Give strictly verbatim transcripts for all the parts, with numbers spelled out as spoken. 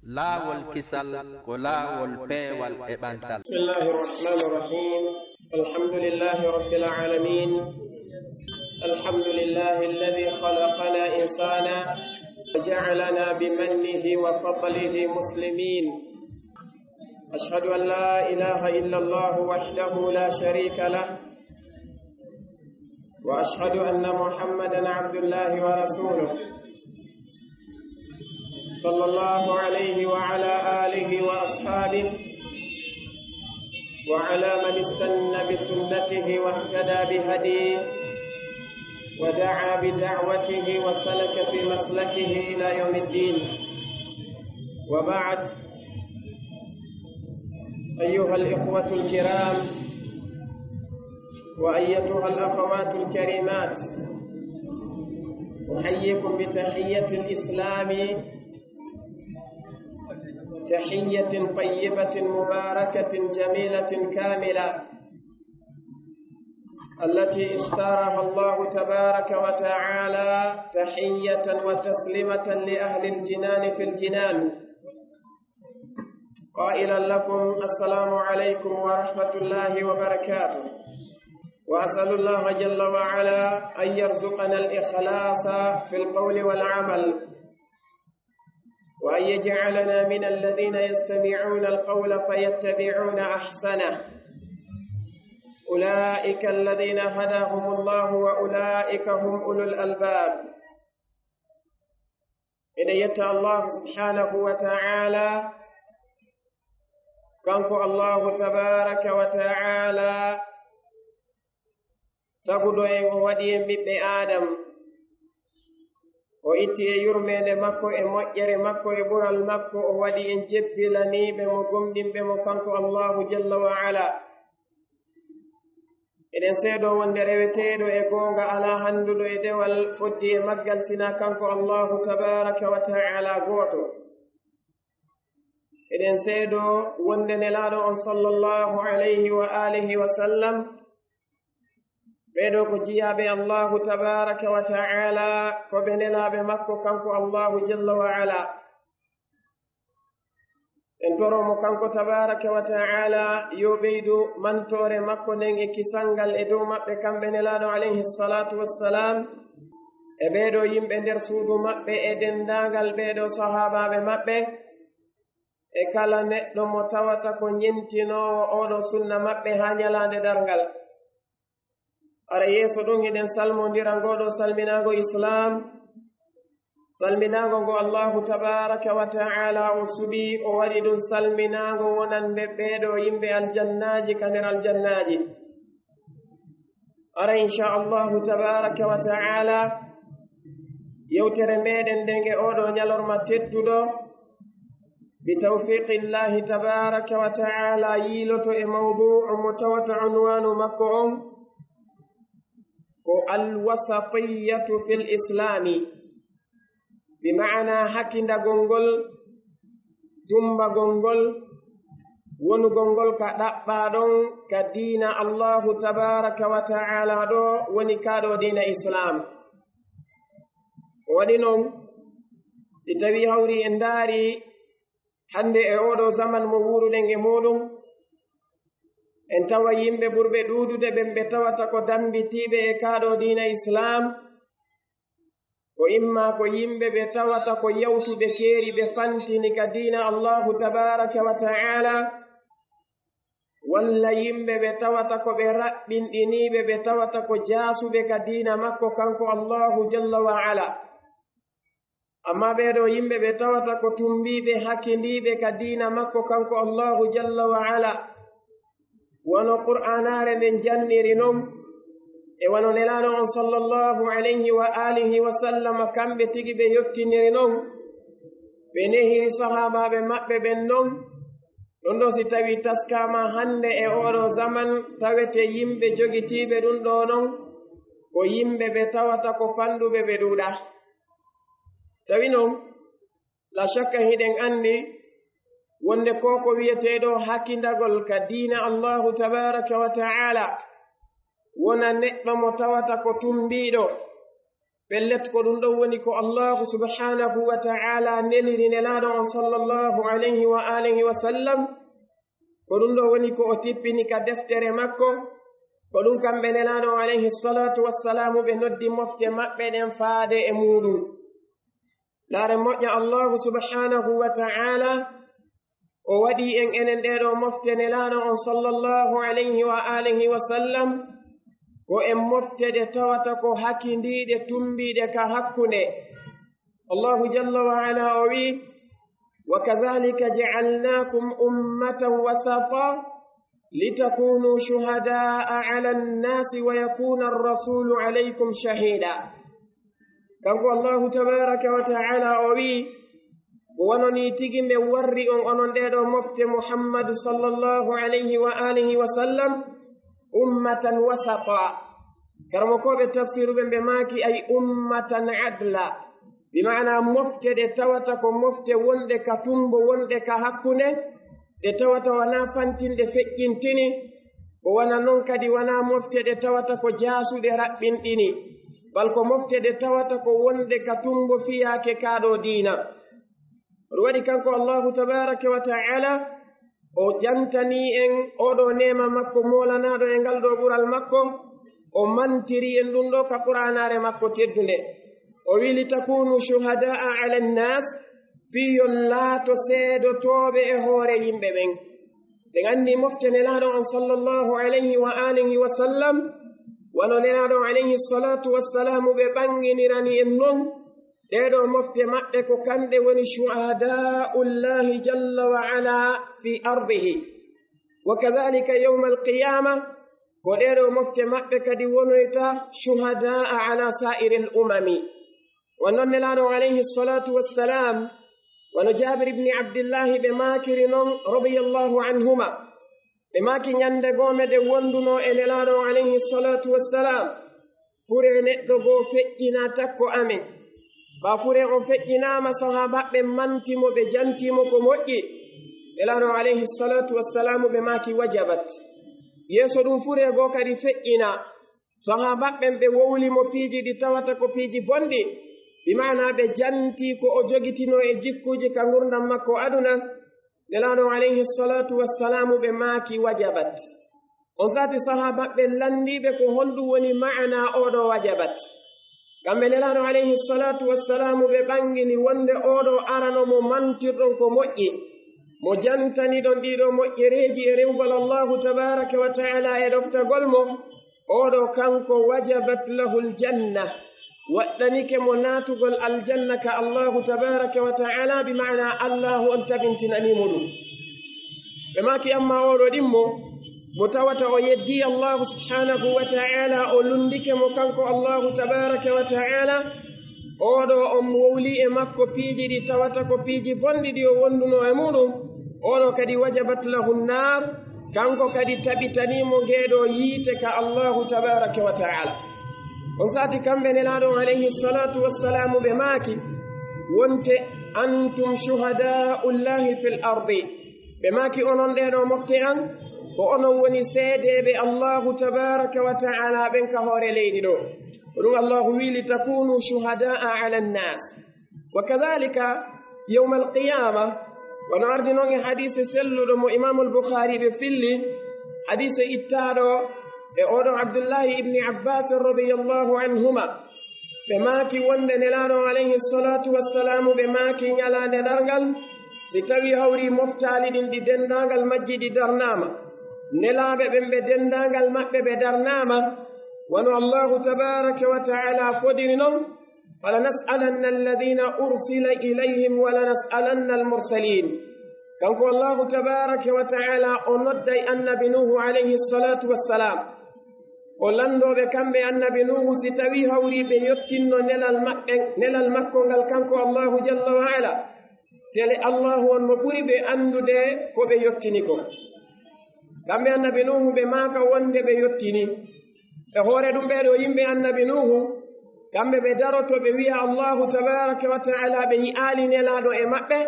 Laawol kisal ko laawol peewal e ɓantal. بسم الله الرحمن الرحيم. الحمد لله رب العالمين. الحمد لله الذي خلقنا إنسانا وجعلنا بمنه وفضله مسلمين. أشهد أن لا إله إلا الله وحده لا شريك له، وأشهد أن محمدا عبد الله ورسوله، صلى الله عليه وعلى آله وأصحابه وعلى من استن بسنته واهتدى بهديه ودعا بدعوته وسلك في مسلكه إلى يوم الدين. وبعد، أيها الإخوة الكرام، وأيتها الأخوات الكريمات، أحييكم بتحية الإسلام، تحية طيبة مباركة جميلة كاملة، التي اختارها الله تبارك وتعالى تحية وتسليمة لأهل الجنان في الجنان، قائلا لكم: السلام عليكم ورحمة الله وبركاته. وأسأل الله جل وعلا أن يرزقنا الإخلاص في القول والعمل، وأن يجعلنا من الذين يستمعون القول فيتبعون أحسنه. أولئك الذين هداهم الله وأولئك هم أولو الألباب. Eɗen yetta Allahu subhanahu wa ta'ala, kanko Allahu tabaraka wa ta'ala, taguɗo en, o waɗi en ɓiɓɓe Adam, o itti e yurmeende makko, e moƴƴere makko, e ɓural makko, o waɗi en jebbilaniiɓe mo, gomɗinɓe mo, kanko Allahu jalla wa ala. Eɗen seedo wonde reweteeɗo e goonga alaa hannduɗo e dewal foddi e maggal, sinaa kanko Allahu tabaraka wa ta'ala gooto. Eɗen seedo wonde Nelaaɗo on sallallahu alayhi wa alihi wa sallam, ɓeeɗo ko jiyaaɓe Allahu tabaraka wa ta'ala, ko ɓe nelaaɓe makko kanko Allahu jalla wa ala. En toro mo kanko tabaraka wa ta'ala yo ɓeydu mantoore makko nden e kisal ngal e dow maɓɓe kamɓe Nelaaɗo alayhi salatu wassalam, e ɓeeɗo yimɓe nder suudu maɓɓe e denndaangal ɓeeɗo sahaabaaɓe maɓɓe, e kala neɗɗo mo tawata ko ñentinoowo ooɗo sunna maɓɓe haa ñalaande darngal. Ara yeeso ɗum, hiɗen salmondira ngoo ɗoo salminaango Islaam, salminaango ngo Allahu tabaraka wa ta'ala o suɓi, o waɗi ɗum salminaango wonande ɓeeɗo yimɓe aljannaaji ka nder aljannaaji. Ara, insha Allahu tabaraka wa ta'ala, yewtere meɗen nden e ooɗoo ñalorma tedduɗo, bi tawfiqillahi tabaraka wa ta'ala, yiiloto e mawdu'u mo tawata unwaanu makko on ko alwasatiyatu fil islami, bi ma'ana hakindagol ngol, dumbagol ngol, wonugol ngol ka ɗaɓɓaa ɗon ka diina Allahu tabaraka wa ta'ala ɗo woni kaa ɗoo diina Islaam. Ko waɗi non, si tawii hawri en ndaari hannde e ooɗoo zaman mo wuuruɗen e muuɗum, en tawa yimɓe ɓurɓe ɗuuɗude ɓen ɓe tawata ko dambitiiɓe e kaa ɗoo diina Islaam, ko imma ko yimɓe ɓe tawata ko yawtuɓe keeri, ɓe fantini ka diina Allahu tabaraka wa ta'ala, walla yimɓe ɓe tawata ko ɓe raɓɓinɗiniiɓe, ɓe tawata ko jaasuɓe ka diina makko kanko Allahu jalla wa ala. Amma ɓee ɗoo yimɓe ɓe tawata ko tumbiiɓe, hakindiiɓe ka diina makko kanko Allahu jalla wa ala, wano Qur'aanaare nden janniri non, e wano Nelaaɗo on sallallahu alayhi wa alihi wa sallam kamɓe tigi ɓe yottiniri non, ɓe nehiri sahaabaaɓe maɓɓe ɓen non. Ɗum ɗoo si tawii taskaama hannde e ooɗoo zaman, tawete yimɓe jogitiiɓe ɗum ɗoo non ko yimɓe ɓe tawata ko fanɗuɓe, ɓe ɗuuɗaa. Tawi non, la shakka hiɗen anndi wonde ko ko wi'eteeɗo hakindagol ka diina Allahu tabaraka wa ta'ala wona neɗɗo mo tawata ko tumbiiɗo, Pellet, ko ɗum ɗon woni ko Allahu subhanahu wa ta'ala neliri Nelaaɗo on sallallahu alayhi wa alihi wa sallam. Ko ɗum ɗon woni ko o tippini ka deftere makko. Ko ɗum kamɓe Nelaaɗo alayhi salatu wassalamu ɓe noddi mofte maɓɓe ɗen faade e muuɗum. Laare moƴƴa, Allahu subhanahu wa ta'ala o waɗi en enen ɗee ɗoo mofte Nelaaɗo on sallallahu alayhi wa alihi wa sallam ko en mofte ɗe tawata ko hakindiiɗe, tumbiiɗe ka hakkunde. Allahu jalla wa ala o wi'i: "Wa kadhalika ja'alnakum ummatan wasata litakunu shuhada'a 'ala an-nasi wa yakuna ar-rasulu 'alaykum shahida." Kanko Allahu tabaraka wa ta'ala o wi'i: "Ko wano nii tigi men warri on, onon ɗee ɗoo mofte Muhammadu sallallahu alayhi wa alihi wa sallam, ummatan wasata." Karamokooɓe tafsiru ɓen ɓe maaki: "Ay ummatan adla." Bi ma'ana mofte ɗe tawata ko mofte wonɗe ka tumbo, wonɗe ka hakkunde, ɗe tawata wanaa fantinɗe feƴƴintini, ko wano non kadi wanaa mofte ɗe tawata ko jaasuɗe raɓɓinɗini, bal ko mofte ɗe tawata ko wonɗe ka tumbo fiyaake kaa ɗoo diina. Ɗum waɗi kanko Allahu tabaraka wa ta'ala o jantanii en oo ɗoo neema makko moolanaaɗo e ngal ɗoo ɓural makko, o mantiri en ɗum ɗoo ka Qur'aanaare makko teddunde. O wi'i: "Litakunu shuhada'a 'ala an-nas", fii yo on laato seedotooɓe e hoore yimɓe ɓen. Ɗen anndi mofte Nelaaɗo on sallallahu alayhi wa alihi wa sallam, wano Nelaaɗo alayhi salatu wassalamu ɓe ɓanginirani en non, ɗee ɗoo mofte maɓɓe ko kanɗe woni shuhada'ullahi jalla wa ala fi ardihi. Wa kadhalika yawmal qiyama, ko ɗee ɗoo mofte maɓɓe kadi wonoyta shuhada'a ala sa'iril umami. Wano Nelaaɗo alayhi salatu wassalam, wano Jabir ibn Abdillahi ɓe maakiri non, radiyallahu anhuma, ɓe maaki: "Ñande goo meɗen wonduno e Nelaaɗo alayhi salatu wassalam, fure neɗɗo goo feƴƴina takko amen. Ɓaa fure on feƴƴinaama, sahaabaaɓe manti mo, ɓe janti mo ko moƴƴi." Nelaaɗo alayhi salatu wassalamu ɓe maaki: "Wajabat." Yeeso ɗum fure goo kadi feƴƴina. Sahaabaaɓe ɓen ɓe wowli mo piiji ɗi tawata ko piiji bonɗi, bi ma'ana ɓe janti ko o jogitinoo e jikkuuji ka ngurndan makko aduna. Nelaaɗo alayhi salatu wassalamu ɓe maaki: "Wajabat." On sati sahaabaaɓe ɓen lanndiiɓe ko honɗum woni ma'ana oo ɗoo wajabat. Kamɓe Nelaaɗo alayhi salatu wassalamu ɓe ɓangini wonde oo ɗoo arano mo mantirɗon ko moƴƴi, mo jantaniɗon ɗii ɗoo moƴƴereeji e rewugol Allahu tabaraka wa ta'ala e ɗoftagol mo, oo ɗoo kanko wajabat lahul janna, waɗɗanike mo naatugol aljanna ka Allahu tabaraka wa ta'ala, bi ma'ana Allahu on tabintinanii mo ɗum. Ɓe maaki: "Amma oo ɗoo ɗimmo, mo tawata o yeddii Allahu subhanahu wa ta'ala, o lunndike mo kanko Allahu tabaraka wa ta'ala, oo ɗoo on wowli e makko piiji ɗi tawata ko piiji bonɗi ɗi o wondunoo e muuɗum, oo ɗoo kadi wajabat lahu nnar, kanko kadi tabitanii mo ngee ɗoo yiite ka Allahu tabaraka wa ta'ala." On sati kamɓe Nelaaɗo alayhi salatu wassalamu ɓe maaki wonte: "Antum shuhada'ullahi fil ardi." Ɓe maaki: "Onon ɗee ɗoo mofte an, ko onon woni seedeeɓe Allahu tabaraka wa ta'ala ɓen ka hoore leydi ɗoo." Ko ɗum Allahu wi'i: "Litakunu shuhada'a 'ala an-nas." Wa kadhalika yawmal qiyama, wano ardi non e hadiise selluɗo mo Imamul Bukhari ɓe filli, hadiise ittaaɗo e oo ɗoo Abdullahi ibni Abbas radiyallahu anhuma. Ɓe maaki wonde Nelaaɗo alayhi salatu wassalamu ɓe maaki ñalaande darngal, si tawi hawri moftaali ɗin ɗi denndaangal majji ɗi darnaama, nelaaɓe ɓen ɓe denndaangal maɓɓe ɓe darnaama, wano Allahu tabaraka wa ta'ala fodiri non: "Falanas'alanna alladhina ursila ilayhim wa lanas'alanna al-mursalin." Kanko Allahu tabaraka wa ta'ala o nodday annabi Nuhu alayhi salatu wassalam. O lanndoo ɓe kamɓe annabi Nuhu si tawi hawri ɓe yottinno nelal maɓɓe, nelal makko ngal kanko Allahu jalla wa ala. Tele Allahu on no ɓuri ɓe anndude ko ɓe yottini kon. Kamɓe annabi Nuhu ɓe maaka wonde ɓe yottini. E hoore ɗum ɓee ɗoo yimɓe annabi Nuhu, kamɓe ɓe daroto ɓe wi'a Allahu tabaraka wa ta'ala ɓe yi'aali nelaaɗo e maɓɓe,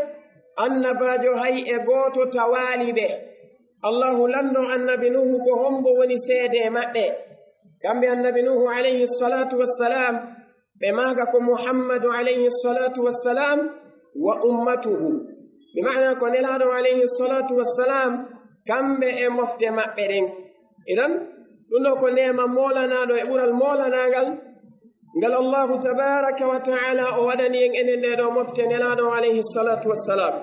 annabaajo hay e gooto tawaali ɓe. Allahu lanndoo annabi Nuhu ko hombo woni seede maɓɓe. Kamɓe annabi Nuhu alayhi salatu wassalam, ɓe maaka ko Muhammadu alayhi salatu wassalam wa ummatuhu. Bi ma'ana ko Nelaaɗo alayhi salatu wassalam, kamɓe e mofte maɓɓe ɗen. Idan, ɗum ɗo ko neema moolanaaɗo e ɓural moolanaagal, ngal Allahu tabaraka wa ta'ala o waɗani en enen ɗee ɗoo mofte Nelaaɗo alayhi salatu wassalam.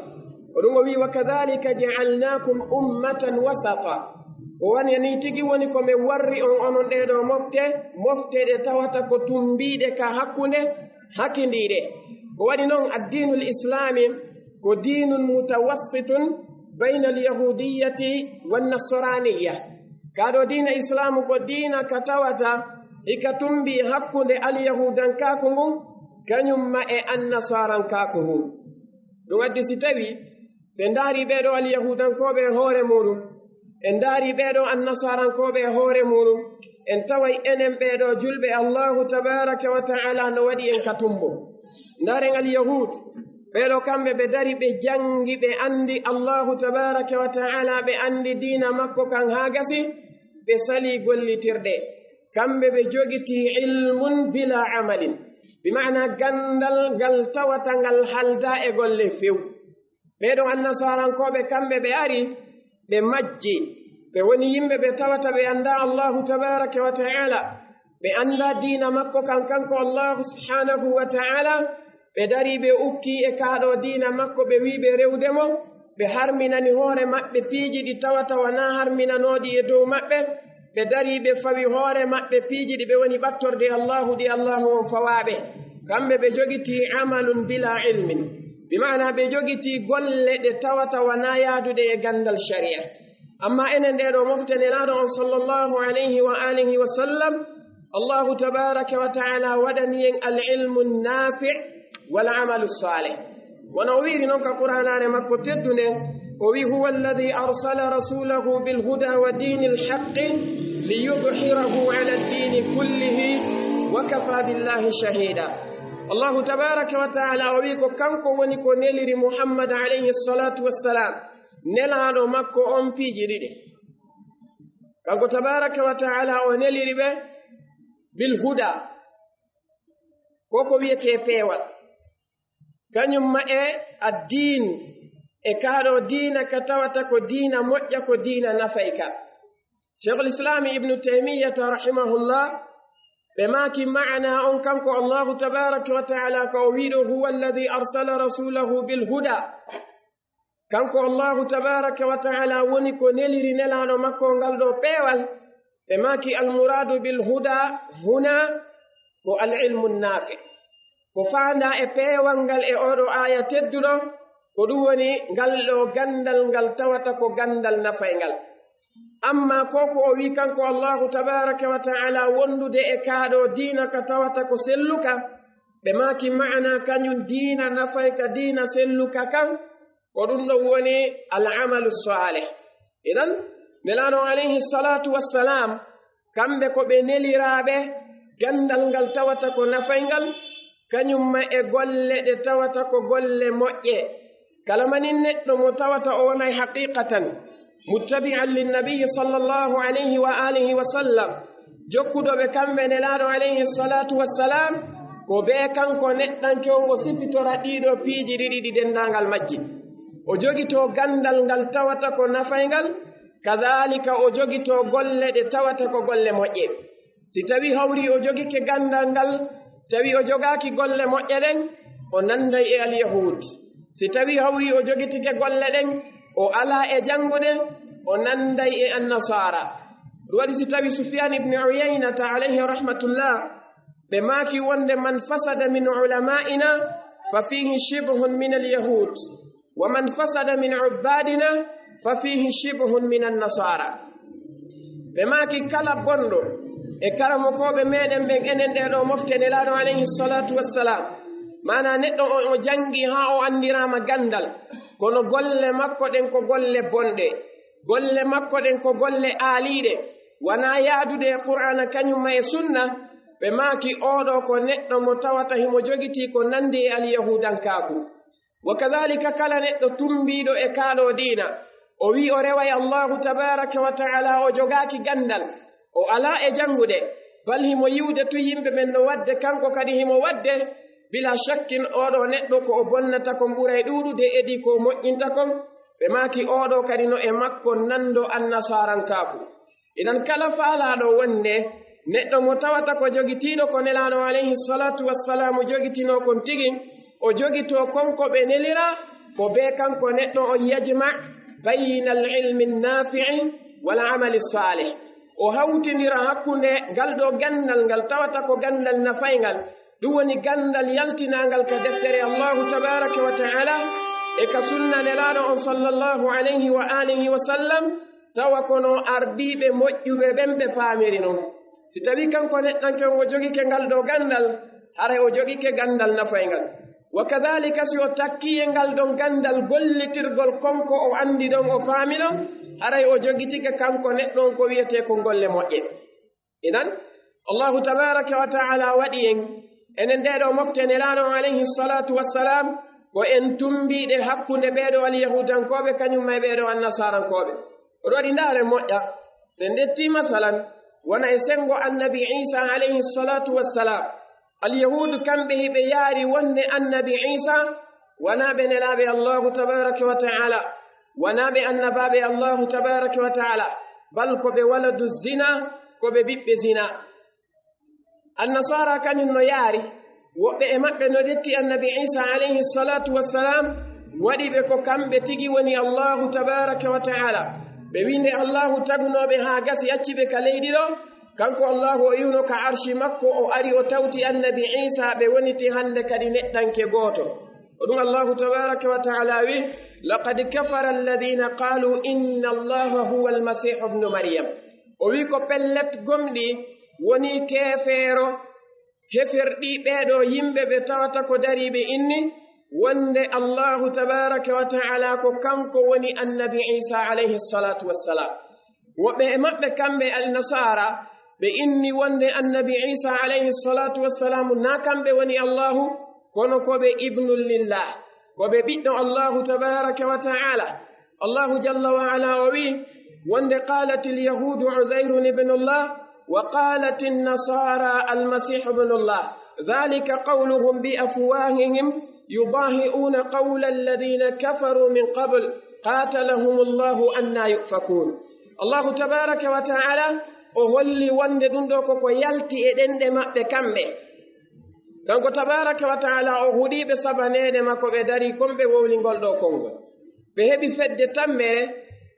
Ko ɗum o wi, "Wa kadhalika ja'alnakum ummatan wasata." O wani ni tigi woni ko men warri on onon ɗee ɗoo mofte, mofte ɗe tawata ko tumbiiɗe ka hakkunde, hakindiiɗe. Ko waɗi non addiinul islaami ko diinun mutawassitun bayna al-yahudiyyati wan-nasraniyya. Kaa ɗoo diina islaamu ko diina ka tawata hika tumbi hakkunde alyahudankaaku ngun, kañum ma e annasarankaaku ngun. Ɗum addi si tawi, si en ndaari ɓee ɗoo alyahudankooɓe e hoore muuɗum, en ndaari ɓee ɗoo annasarankooɓe e hoore muuɗum, en taway enen ɓee ɗoo julɓe Allahu tabaraka wa ta'ala no waɗi en ka tumbo. Ndaaren alyahud, ɓee ɗoo kamɓe ɓe dari ɓe jangi, ɓe andi Allahu tabaraka wa ta'ala, ɓe andi diina makko kan haa gasi, ɓe sali gollitirɗe. Kamɓe ɓe jogiti ilmun bila amalin, bi ma'ana gandal ngal tawata ngal halda e golle few. Ɓee ɗoo annasarankooɓe kamɓe ɓe ari, ɓe majji, ɓe woni yimɓe ɓe tawata ɓe anda Allahu tabaraka wa ta'ala, ɓe anda diina makko kan kanko Allahu subhanahu wa ta'ala, ɓe dari ɓe ukki e kaa ɗoo diina makko, ɓe wi ɓe rewde mo, ɓe harminani hoore maɓɓe piiji ɗi tawata wanaa harminanooɗi e dow maɓɓe, ɓe dari ɓe fawi hoore maɓɓe piiji ɗi ɓe woni ɓattorde Allahu, ɗi Allahu on fawaaɓe. Kamɓe ɓe jogiti amalun bila ilmin, bi ma'ana ɓe jogiti golle ɗe tawata wanaa yaadude e gandal shari'a. Amma enen ɗee ɗoo mofte Nelaaɗo on sallallahu alayhi wa alihi wa sallam, Allahu tabaraka wa ta'ala waɗani en al-ilmu nafi' wal amalu salih. Wano o wiiri non ka Qur'aanaare makko teddunde, o wi, "Huwa alladhi arsala rasulahu bil huda wa dinil haqqi liyudhhirahu ala ad-dini kullihi wa kafa billahi shahida." Allahu tabaraka wa ta'ala o wi ko kanko woni ko neliri Muhammad alayhi salatu wassalam, nelaaɗo makko on piiji ɗiɗi. Kanko tabaraka wa ta'ala o neliri ɓe bil huda, ko ko wiyetee peewal. Kañum ma e addiin, e kaa ɗoo diina ka tawata ko diina moƴƴa, ko diina nafayka. Sheikhul Islam Ibnu Taymiyyata rahimahullah, ɓe maaki ma'ana on kanko Allahu tabaraka wa ta'ala ka o wiɗo, "Huwa alladhi arsala rasulahu bil huda." Kanko Allahu tabaraka wa ta'ala woni ko neliri nelaaɗo makko ngal ɗoo peewal. Ɓe maaki, "Al muradu bil huda huna ko al ilmu nafi." Ko faandaa e peewal ngal e oo ɗoo aaya tedduɗo, ko ɗum woni ngal ɗoo gandal ngal tawata ko gandal nafayngal. Amma ko ko o wi kanko Allahu tabaraka wa ta'ala wondude e kaa ɗoo diina ka tawata ko selluka, ɓe maaki ma'ana kañum diina nafayka, diina selluka kan, ko ɗum ɗon woni al amalu salih. Idan, nelaaɗo alayhi salatu wassalam, kamɓe ko ɓe neliraaɓe gandal ngal tawata ko nafayngal, kañum ma e golle ɗe tawata ko golle moƴƴe. Kala manin neɗɗo mo tawata o wonay haqiqatan muttabi'an linnabiyyi sallallahu alayhi wa alihi wa sallam, jokkuɗo ɓe kamɓe nelaaɗo alayhi salatu wassalam, ko bee kanko neɗɗanke on o sifitora ɗii ɗoo piiji ɗiɗi ɗi denndaangal majji. O jogitoo gandal ngal tawata ko nafayngal, kadhalika o jogitoo golle ɗe tawata ko golle moƴƴe. Si tawi hawri o jogike gandal ngal, tawi o jogaaki golle moƴƴe ɗen, o nanday e alyahud. Si tawi hawri o jogitike golle ɗen, o alaa e jangude, o nanday e annasaara. Ɗum waɗi si tawi Sufyan ibn Uyaynata alayhi rahmatullah, ɓe maaki wonde, "Man fasada min ulama'ina fa fihi shibhun min alyahud, wa man fasada min ubbadina fa fihi shibhun min annasara." Ɓe maaki kala bonɗo e karamokooɓe meɗen ɓen enen ɗee ɗoo mofte nelaaɗo alayhi salatu wassalam, maana neɗɗo on o jangi haa o andiraama gandal, kono golle makko ɗen ko golle bonɗe, golle makko ɗen ko golle aaliiɗe, wanaa yaadude e Qur'aana kañum ma e sunna, ɓe maaki oo ɗoo ko neɗɗo mo tawata himo jogitii ko nandi e alyahudankaaku. Wa kadhalika kala neɗɗo tumbiiɗo e kaa ɗoo diina, o wi'i o reway Allahu tabaraka wa ta'ala, o jogaaki gandal, o alaa e jangude, Bal himo yi'ude tun yimɓe ɓen no waɗde, kanko kadi himo waɗde. Bila shakkin, oɗo neɗɗo ko o bonnata kon ɓuray ɗuuɗude edii ko o moƴƴinta kon. Ɓe maaki, oɗo kadi no e makko nanndo annasarankaaku. Idan kala faalaaɗo wonde neɗɗo mo tawata ko jogitiiɗo ko Nelaaɗo alayhi salatu wassalaamu jogitinoo kon tigi, o jogitoo kon ko ɓe nelira, ko bee kanko neɗɗo on yajma baynal ilmi naafi'i wal amali saalih. O hawtindira hakkunde ngal ɗoo ganndal ngal tawata ko ganndal nafayngal, ɗum woni ganndal yaltinaangal ka deftere Allahu tabaaraka wa ta'ala e ka sunna Nelaaɗo on sallallahu alayhi wa alihi wa sallam, tawa kono ardiiɓe moƴƴuɓe ɓen ɓe faamiri non. Si tawii kanko neɗɗanke on o jogike ngal ɗoo ganndal, haray o jogike ganndal nafayngal. Wa kadhalika, si o takkii e ngal ɗon ganndal gollitirgol kon ko o anndi ɗon, o faami ɗon, haray o jogitike kanko neɗɗo on ko wi'etee kon golle moƴƴe. Idan, Allahu tabaaraka wa ta'ala waɗi en, enen ɗee ɗoo mofte Nelaaɗo on alayhi salatu wassalam, ko en tumbiiɗe hakkunde ɓee ɗoo alyahuudankooɓe kañum ma e ɓee ɗoo annasarankooɓe. Oɗo waɗi ndaare moƴƴa. Si en ƴettii masalan, wona e senngo annabi Iisa alayhi salatu wassalam, alyahuudu kamɓe hiɓe yaari wonde annabi Iisa wanaa ɓe nelaaɓe Allahu tabaaraka wa ta'ala, wanaa ɓe annabaaɓe Allahu tabaaraka wa ta'ala, bal ko ɓe waladu zina, ko ɓe ɓiɓɓe zina. Annasaara kañum no yaari, woɓɓe e maɓɓe no ƴetti annabi Iisa alayhi salatu wassalam, waɗi ɓe ko kamɓe tigi woni Allahu tabaaraka wa ta'ala. Ɓe wi'i nde Allahu tagunoo ɓe haa gasi acci ɓe ka leydi ɗoo, kanko Allahu o iwno ka arshi makko, o ari o tawti annabi Iisa, ɓe woniti hannde kadi neɗɗanke gooto. Ko ɗum Allahu tabaaraka wa ta'ala wi'i, "Laqad kafara alladhina qalu inna Allaha huwa al-Masihu ibnu Maryam." O wi'i ko pellet gomɗii wonii keefeero heferɗi ɓee ɗoo yimɓe ɓe tawata ko dariiɓe inni wonde Allahu tabaaraka wa ta'ala ko kanko woni annabi Iisa alayhi salatu wassalam. Woɓɓe e maɓɓe kamɓe alnasaara, ɓe inni wonde annabi Iisa alayhi salatu wassalam naa kamɓe woni Allahu, kono ko ɓe ibnun lillah, ko ɓe ɓiɗɗo Allahu tabaaraka wa ta'ala. Allahu jalla wa ala o wi'i wonde, "Qalatil yahudu Uzayrun ibnullah, wa qalatin nasara al-Masihu ibnullah. Dhalika qawluhum bi afwahihim, yudahi'una qawla alladhina kafaru min qabl, qatalahumullahu anna yufakun." Allahu tabaaraka wa ta'ala o holli wonde ɗum ɗoo ko ko yalti e ɗenɗe maɓɓe kamɓe. Kanko tabaaraka wa ta'ala o huɗii ɓe sabaneede ma ko ɓe darii kon ɓe wowli ngol ɗoo konngol. Ɓe heɓi fedde tammere,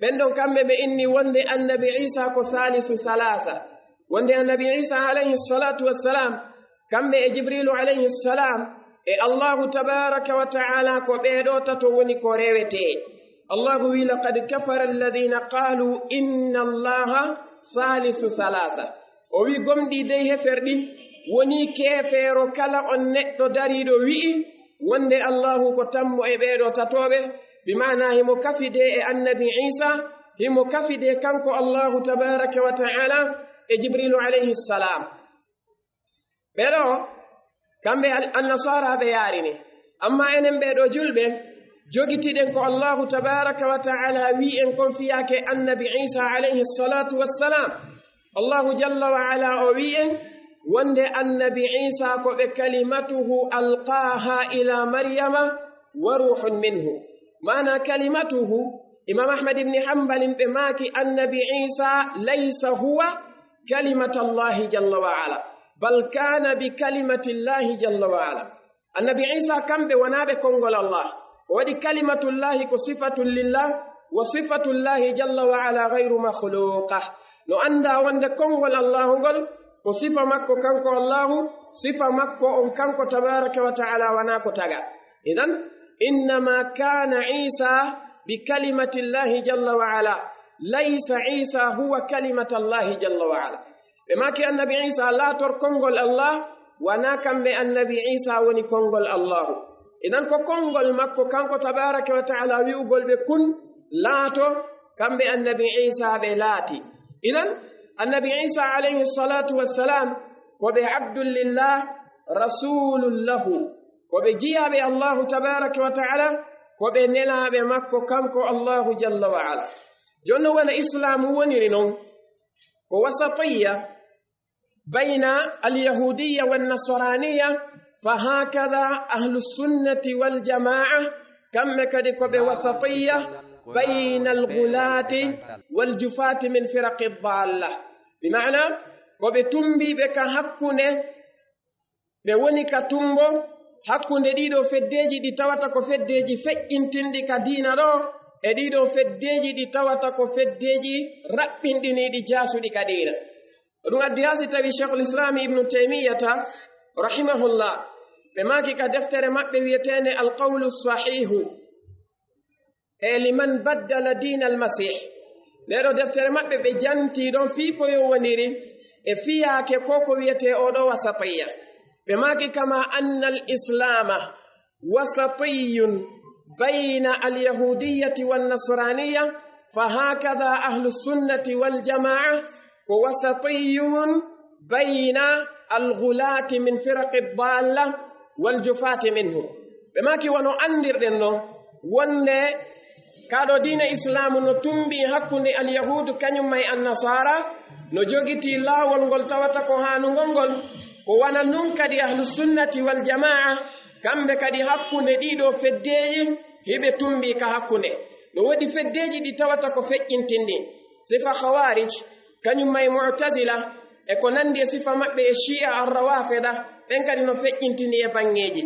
ɓen ɗon kamɓe ɓe inni wonde annabi Iisa ko saalisu salaasa. Wonde annabi Iisa alayhi salatu wassalam, kamɓe e Jibriilu alayhi salam, e Allahu tabaaraka wa ta'ala ko ɓee ɗoo tato woni ko rewetee. Allahu wi'i, "Laqad kafara alladhina qalu inna Allaha saalisu salaasa." O wi'i, gomɗii dey heferɗi, wonii keefeero kala on neɗɗo dariiɗo wi'i wonde Allahu ko tammo e ɓee ɗoo tatooɓe, bi maana himo kafidee e annabi Iisa, himo kafidee kanko Allahu tabaaraka wa ta'ala e Jibriilu alayhi salam. Ɓee ɗoo, kamɓe al-, annasaaraaɓe yaarini. Amma enen ɓee ɗoo julɓe, jogitiɗen ko Allahu tabaaraka wa ta'ala wi'i en kon fiyaake annabi Iisa alayhi salatu wassalam. Allahu jalla wa ala o wi'i en wonde annabi Iisa ko ɓe kalimatuhu alqaaha ila Maryama wa ruuhun minhu. Maana kalimatuhu, Imam Ahmad ibn Hanbalin ɓe maaki annabi Iisa laysa huwa kalimatallahi jalla wa ala, bal kana bi kalimatillahi jalla wa ala. Annabi Iisa kamɓe wonaa ɓe konngol Allah. Ko waɗi kalimatullahi ko sifatun lillah, wa sifatullahi jalla wa ala ghayru makhluqa. No anndaa wonde konngol Allahu ngol ko sifa makko kanko Allahu, sifa makko on kanko tabaaraka wa ta'ala wonaa ko taga. Idan, innama kana Iisa bi kalimatillahi jalla wa ala, laysa Iisa huwa kalimatallahi jalla wa ala. Ɓe maaki annabi Iisa laator konngol Allah, wonaa kamɓe annabi Iisa woni konngol Allahu. Idan ko konngol makko kanko tabaaraka wa ta'ala wi'ugol ɓe kun laato, kamɓe annabi Iisa ɓe laati. Idan annabi Iisa alayhi salatu wassalam ko ɓe abdun lillah, rasulun lahu. Ko ɓe jiyaaɓe Allahu tabaaraka wa ta'ala, ko ɓe nelaaɓe makko kanko Allahu jalla wa ala. Jooni non wona Islaamu woniri non, ko wasatiyya, بين اليهودية والنصرانية، فهكذا أهل السنة والجماعة، kamɓe kadi ko ɓe wasatiyya بين الغلاة والجفاة من فرق الضالة. Bi maana, ko ɓe tumbiiɓe ka hakkunde, ɓe woni ka tumbo hakkunde ɗiɗo feddeeji ɗi tawata ko feddeeji feƴƴintinɗi ka diina ɗo, e ɗiɗo feddeeji ɗi tawata ko feddeeji raɓɓinɗiniiɗi jaasuɗi ka diina. Ko ɗum addi haa si tawi Sheikhul Islam Ibnu Taymiyyata, rahimahullah, ɓe maaki ka deftere maɓɓe wiyeteende Al Qawlu Sahihu, e liman baddala diina al-Masih. Nde ɗo deftere maɓɓe ɓe janti ɗon fii ko yo woniri e fiyaake ko ko wiyetee oo ɗo wasatiyya. Ɓe maaki, kama anna al-Islama wasatiyyun bayna al-yahudiyyati wan-nasraniyya, fa hakadha ahlu sunnati wal jamaa ko wasatiyyun bayna al-ghulati min firaqi dalla wal jufati minhu. Ɓe maaki wano anndirɗen no wonde kaa ɗo diina Islaamu no tumbii hakkunde al-Yahuudu kañum ma e Annasaara, no jogitii laawol ngol tawata ko haanungol ngol, ko wano nun kadi Ahlu Sunnati wal Jamaa, kamɓe kadi hakkunde ɗii ɗoo feddeeji hiɓe tumbii ka hakkunde. No woodi feddeeji ɗi tawata ko feƴƴintinɗi. Sifa Khawaarij, kañum ma e Mu'tazila, e ko nanndi e sifa maɓɓe e Shi'a ar-Rawafida, ɓen kadi no feƴƴintini e baŋŋeeji.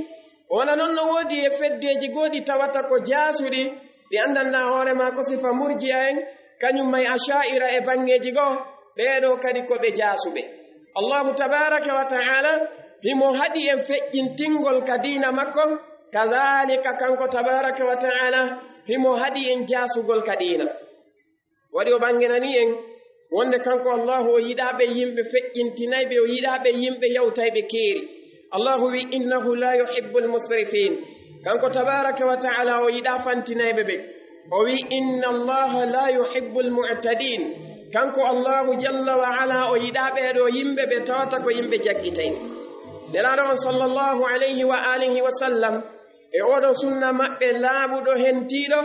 Ko wano non no woodi e feddeeji goo ɗi tawata ko jaasuɗi, ɗi anndanɗaa hoore maa ko sifa Murji'a en, kañum ma e Asha'ira e baŋŋeeji goo, ɓee ɗoo kadi ko ɓe jaasuɓe. Allahu tabaaraka wa ta'ala himo haɗi en feƴƴintingol ka diina makko, kadaalika kanko tabaaraka wa ta'ala himo haɗi en jaasugol ka diina. Waɗi o ɓanginanii en wonde kanko Allahu o yiɗaa ɓe yimɓe feƴƴintinayɓe, o yiɗaa ɓe yimɓe yawtayɓe keeri. Allahu wi, "Innahu la yuhibbul musrifin." Kanko tabaaraka wa ta'ala o yiɗaa fantinayɓe ɓe. O wi, "Inna Allaha la yuhibbul mu'tadin." Kanko Allahu jalla wa ala o yiɗaa ɓee ɗoo yimɓe ɓe tawata ko yimɓe jaggitay. Nelaaɗo on sallallahu alayhi wa alihi wa sallam e oo ɗoo sunna maɓɓe laaɓuɗo hentiiɗo,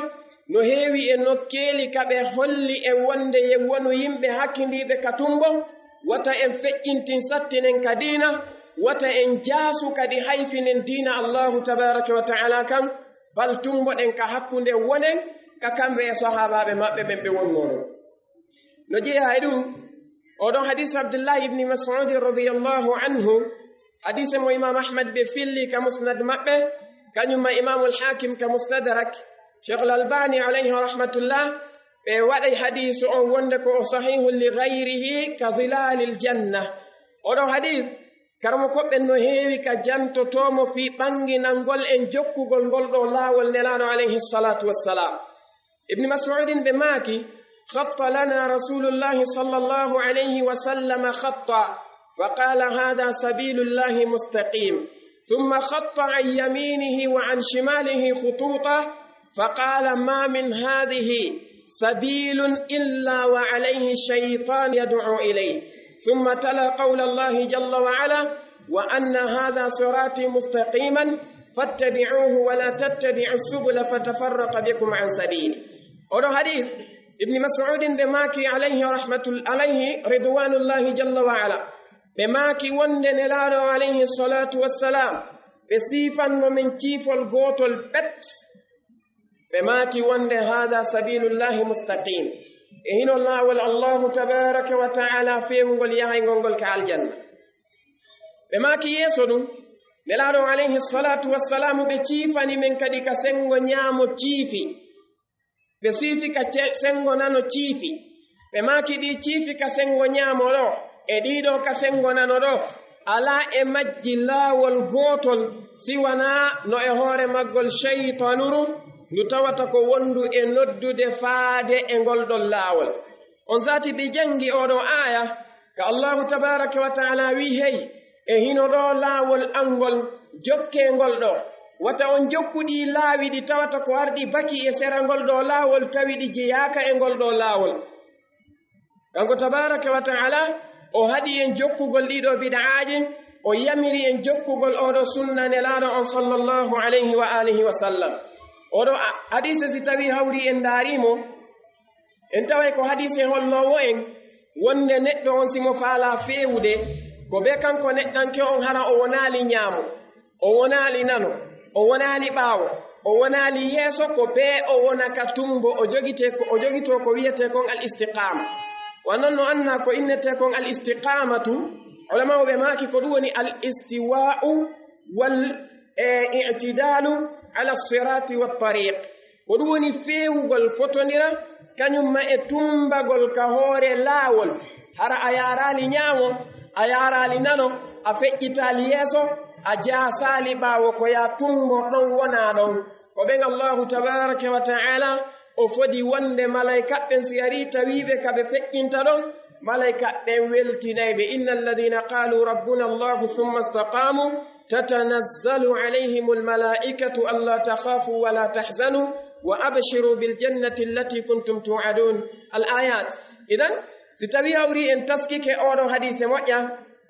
no heewi e nokkeeli ka ɓe holli en wonde yen wonu yimɓe hakkindiiɓe ka tumbo, wata en feƴƴintin sattinen ka diina, wata en jaasu kadi hayfinen diina Allahu tabaaraka wa ta'ala kan, bal tumboɗen ka hakkunde wonen ka kamɓe e sahaabaaɓe maɓɓe ɓen ɓe wonnoo ɗon. No jeyaa e ɗum, oo ɗoo hadiis Abdullahi ibni Mas'ud radiyallahu anhu, hadiise mo Imaam Ahmad ɓe filli ka Musnad maɓɓe, kañum ma Imaamul Haakim ka Mustadrak, Sheikhul Albani alayhi rahmatullah, ɓe waɗay hadiisu on wonde ko o sahihun li ghayrihi ka dhilalil janna. Oo ɗoo hadiis, karamokooɓe ɓen no heewi ka jantotoo mo fii ɓanginangol en jokkugol ngol ɗoo laawol Nelaaɗo alayhi salaatu wassalaam. Ibni Mas'udin ɓe maaki, "Khatta lana Rasulullahi sallallahu alayhi wa sallam khatta, fa qala, hadha sabilullahi mustaqim. Thumma khatta an yaminihi wa an shimalihi khututa, fa qala, ma min hadhihi sabilun illa wa alayhi shaytan yad'u ilayh. Thumma tala qawla Allahi jalla wa ala, wa anna hadha sirati mustaqiman, fattabi'uhu wa la tattabi'u subula fatafarraqa bikum an sabili." Oo ɗoo hadiis, Ibni Mas'udin ɓe maaki alayhi rahmatul-, alayhi ridwanullahi jalla wa ala. Ɓe maaki wonde Nelaaɗo alayhi salatu wassalaam, ɓe siifanno men ciifol gootol pet. Ɓe maaki wonde, "Hadha sabilullahi mustaqim." E hino laawol Allahu tabaaraka wa ta'ala feewungol yahayngol ngol ka aljanna. Ɓe maaki yeeso ɗum, Nelaaɗo alayhi salatu wassalaamu ɓe ciifani men kadi ka sengo ñaamo ciifi. Ɓe siifi ka ce-, sengo nano ciifi. Ɓe maaki ɗii ciifi ka sengo ñaamo ɗo, e ɗii ɗoo ka sengo nano ɗo, alaa e majji laawol gootol, si wanaa no e hoore maggol shaytanuru, ndu tawata ko wondu e noddude faade e ngol ɗon laawol. On sati ɓe janngi oo ɗoo aaya, ka Allahu tabaaraka wa ta'ala wi, "Hey, e hino ɗoo laawol angol, jokkee ngol ɗoo. Wata on jokku ɗii laawi ɗi tawata ko arɗi baki e sera ngol ɗoo laawol, tawi ɗi jeyaaka e ngol ɗoo laawol." Kanko tabaaraka wa ta'ala, o haɗi en jokkugol ɗii ɗoo bid'aaji, o yamiri en jokkugol oo ɗoo sunna Nelaaɗo on sallallahu alayhi wa alihi wa sallam. Oo ɗoo a-, hadiise si tawi hawri en ndaari mo, en taway ko hadiise holloowo en wonde neɗɗo on si mo faalaa feewude, Ko bee kanko neɗɗanke on hara o wonaali ñaamo, o wonaali nano, o wonaali ɓaawo, o wonaali yeeso, ko bee o wona ka tumbo, o jogitee ko, o jogitoo ko wiyetee kon al istiqaama. Wa non no annaa ko innetee kon al istiqaamatu, ulamaaɓe maaki ko ɗum woni al istiwaa'u wal, e, i'tidaalu ala siraati wa tariq. Ko ɗum woni feewugol fotondira, kañum ma e tumbagol ka hoore laawol. Hara a yaaraali ñaamo, a yaaraali nano, a feƴƴitaali yeeso, a jaasaali ɓaawo, ko yaa tumbo ɗon wonaa ɗon. Ko ɓen Allaahu tabaaraka wa ta'aala o fodi wonde malaa'ikaaɓe ɓen si arii tawiiɓe ka ɓe feƴƴinta ɗon, malaa'ikaaɓe ɓen weltinay ɓe. Inna alladhiina qaaluu rabbuna Allaahu thumma istaqaamuu tatanazzalu alayhimul malaa'ikatu allaa takhaafuu wa laa tahzanuu wa abshiruu bil jannati allatii kuntum tuu'aduun. Al aayaat. Idan, si tawii hawri en taskike ooɗoo hadiise moƴƴa,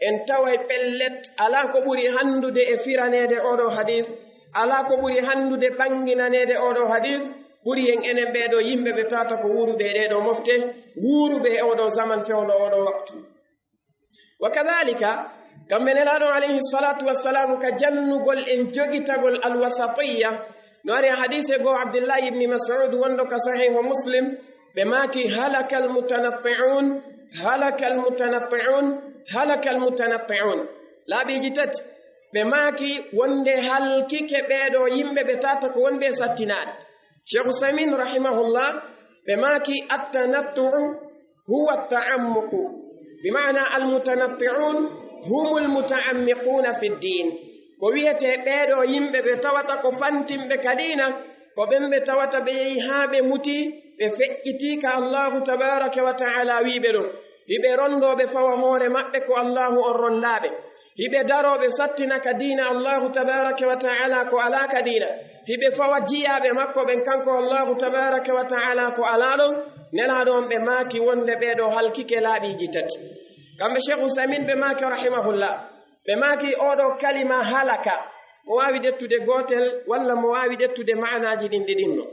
en taway pellet alaa ko ɓuri hanndude e firaneede ooɗoo hadiis, alaa ko ɓuri hanndude ɓannginaneede ooɗoo hadiis, ɓuri en enen ɓeeɗoo yimɓe ɓe tawata ko wuuruɓe e ɗeeɗoo mofte, wuuruɓe e ooɗoo zaman fewndo ooɗoo waktu. Wa kadaalika, kamɓe Nelaaɗo alayhi salaatu wassalaamu ka jannugol en jogitagol alwasatiyya, no ari e hadiise goo Abdullahi ibni Mas'ud wonɗo ka Sahiihu Muslim, ɓe maaki, "Halakal mutanatti'uun, halakal mutanatti'uun, halakal mutanatti'uun." Laaɓiiji tati, ɓe maaki wonde halkike ɓeeɗoo yimɓe ɓe tawata ko wonɓe e sattinaade. Sheikh Usaymin rahimahullah, ɓe maaki, "Attanattu'u huwa ta'ammuqu." Bi maana, al mutanatti'uun humul muta'ammiquuna fi diin. Ko wiyetee ɓeeɗoo yimɓe ɓe tawata ko fantimɓe ka diina, ko ɓen ɓe tawata ɓe yehi haa ɓe muti, ɓe feƴƴitii ka Allaahu tabaaraka wa ta'aala wiiɓe ɗon. Hiɓe ronndoo ɓe fawa hoore maɓɓe ko Allaahu on ronndaa ɓe. Hiɓe daroo ɓe sattina ka diina Allaahu tabaaraka wa ta'aala ko alaa ka diina. Hiɓe fawa jiyaaɓe makko ɓen kanko Allaahu tabaaraka wa ta'aala ko alaa ɗon. Nelaaɗo on ɓe maaki wonde ɓeeɗoo halkike laaɓiiji tati. Kamɓe Sheikh Usaymin ɓe maaki rahimahullah, ɓe maaki ooɗoo kalima halaka, mo waawi ƴettude gootel walla mo waawi ƴettude maanaaji ɗin ɗiɗinno.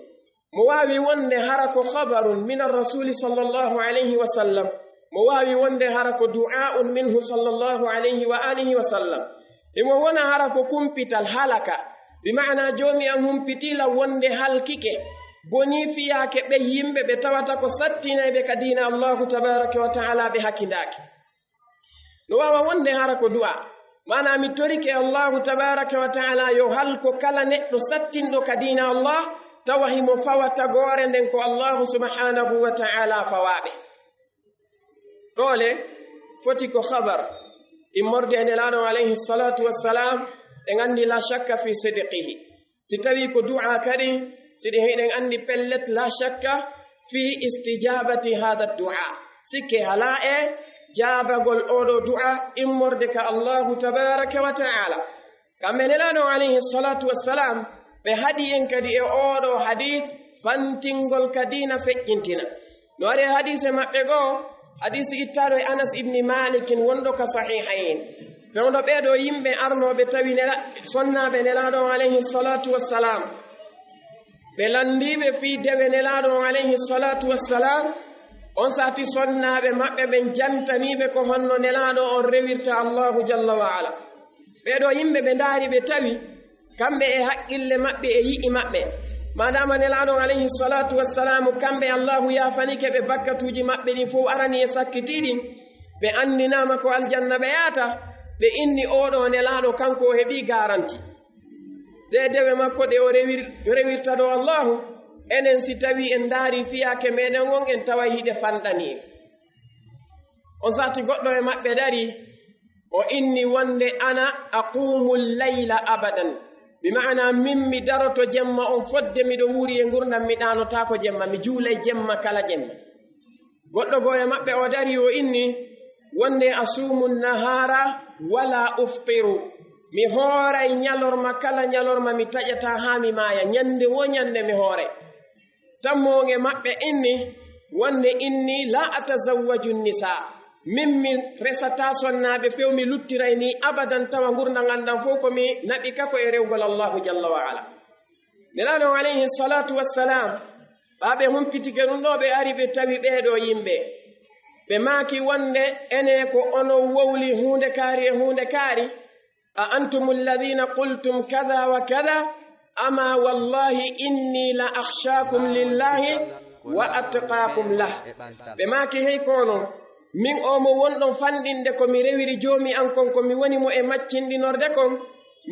Mo waawi wonde hara ko khabarun min ar-rasuuli sallallahu alayhi wa sallam. Mo waawi wonde hara ko du'aa'un minhu sallallahu alayhi wa aalihi wa sallam. Himo wona hara ko kumpital halaka, bi maana Joomi an humpitiila wonde halkike, bonii fiyaake ɓe yimɓe ɓe tawata ko sattinayɓe ka diina Allaahu tabaaraka wa ta'aala ɓe hakindaaki. No waawa wonde hara ko du'a. Maana mi torike Allaahu tabaaraka wa ta'aala yo halko kala neɗɗo sattinɗo ka diina Allah, tawa himo fawa tagoore nden ko Allaahu subhaanahu wa ta'aala fawaaɓe. Ɗoo le foti ko khabar immorde e Nelaaɗo alayhi salaatu wassalaam, en anndi laa shakka fi sidqihi. Si tawii ko du'a kadi, si ɗi hiɗen anndi pellet, laa shakka fi istijaabati haadha du'a. Sikke alaa e jaabagol ooɗoo du'a immorde ka Allaahu tabaaraka wa ta'aala. Kamɓe Nelaaɗo alayhi salaatu wassalaam, ɓe haɗi en kadi e ooɗoo hadiis fantingol ka diina feƴƴintina. No ari e hadiise maɓɓe goo, hadiisi ittaaɗo e Anas ibni Maalikin wonɗo ka Sahiihayn. Fewndo ɓeeɗoo yimɓe arnooɓe tawi Nela-, sonnaaɓe Nelaaɗo on alayhi salaatu wassalaam. Ɓe lanndiiɓe fii dewe Nelaaɗo on alayhi salaatu wassalaam. On sati sonnaaɓe maɓɓe ɓen jantaniiɓe ko honno Nelaaɗo on rewirta Allaahu jalla wa ala. Ɓeeɗoo yimɓe ɓe ndaari ɓe tawi kamɓe e haqqille maɓɓe e yi'i maɓɓe. Maadaama Nelaaɗo on alayhi salaatu wassalaamu, kamɓe Allaahu yaafanike ɓe bakkatuuji maɓɓe ɗin fow arani e sakkitii ɗin, ɓe anndinaama ko aljanna ɓe yaata, ɓe inni ooɗoo Nelaaɗo kanko o heɓii garanti. Ɗee dewe makko ɗe o rewir-, rewirta ɗoo Allaahu, enen si tawii en ndaarii fiyaake meɗen on, en taway hiɗe fanɗanii en. On sati goɗɗo e maɓɓe darii, o inni wonde, "Ana aqumu layla abadan." Bi ma'ana, min mi daroto jemma on fodde miɗo wuuri e ngurndan, mi ɗaanotaako jemma, mi juulay jemma kala jemma. Goɗɗo goo e maɓɓe o darii, o inni wonde, "Asumu nahara wala uftiru." Mi hooray ñalorma kala ñalorma, mi taƴataa haa mi maaya. Ñande woo ñande mi hooray. Tammo on e maɓɓe inni wonde, "Inni la atazawwaju nisa." Min, mi resataa sonnaaɓe few, mi luttiray nii abadan, tawa ngurndan an ɗan fow ko mi naɓi ka ko e rewgol Allaahu jalla wa ala. Nelaaɗo on alayhi salaatu wassalaam, ɓaa ɓe humpitike ɗum ɗoo, ɓe ari ɓe tawi ɓeeɗoo yimɓe. Ɓe maaki wonde, ene ko onon wowli huunde kaari e huunde kaari. "A antum alladhina qultum kadha wa kadha, ama wallahi inni la akhshakum lillahi wa atqakum lah." Ɓe maaki, "Hey ko onon, min o mo wonɗon fanɗinde ko mi rewiri joomi an kon, ko mi woni mo e maccinɗinorde kon,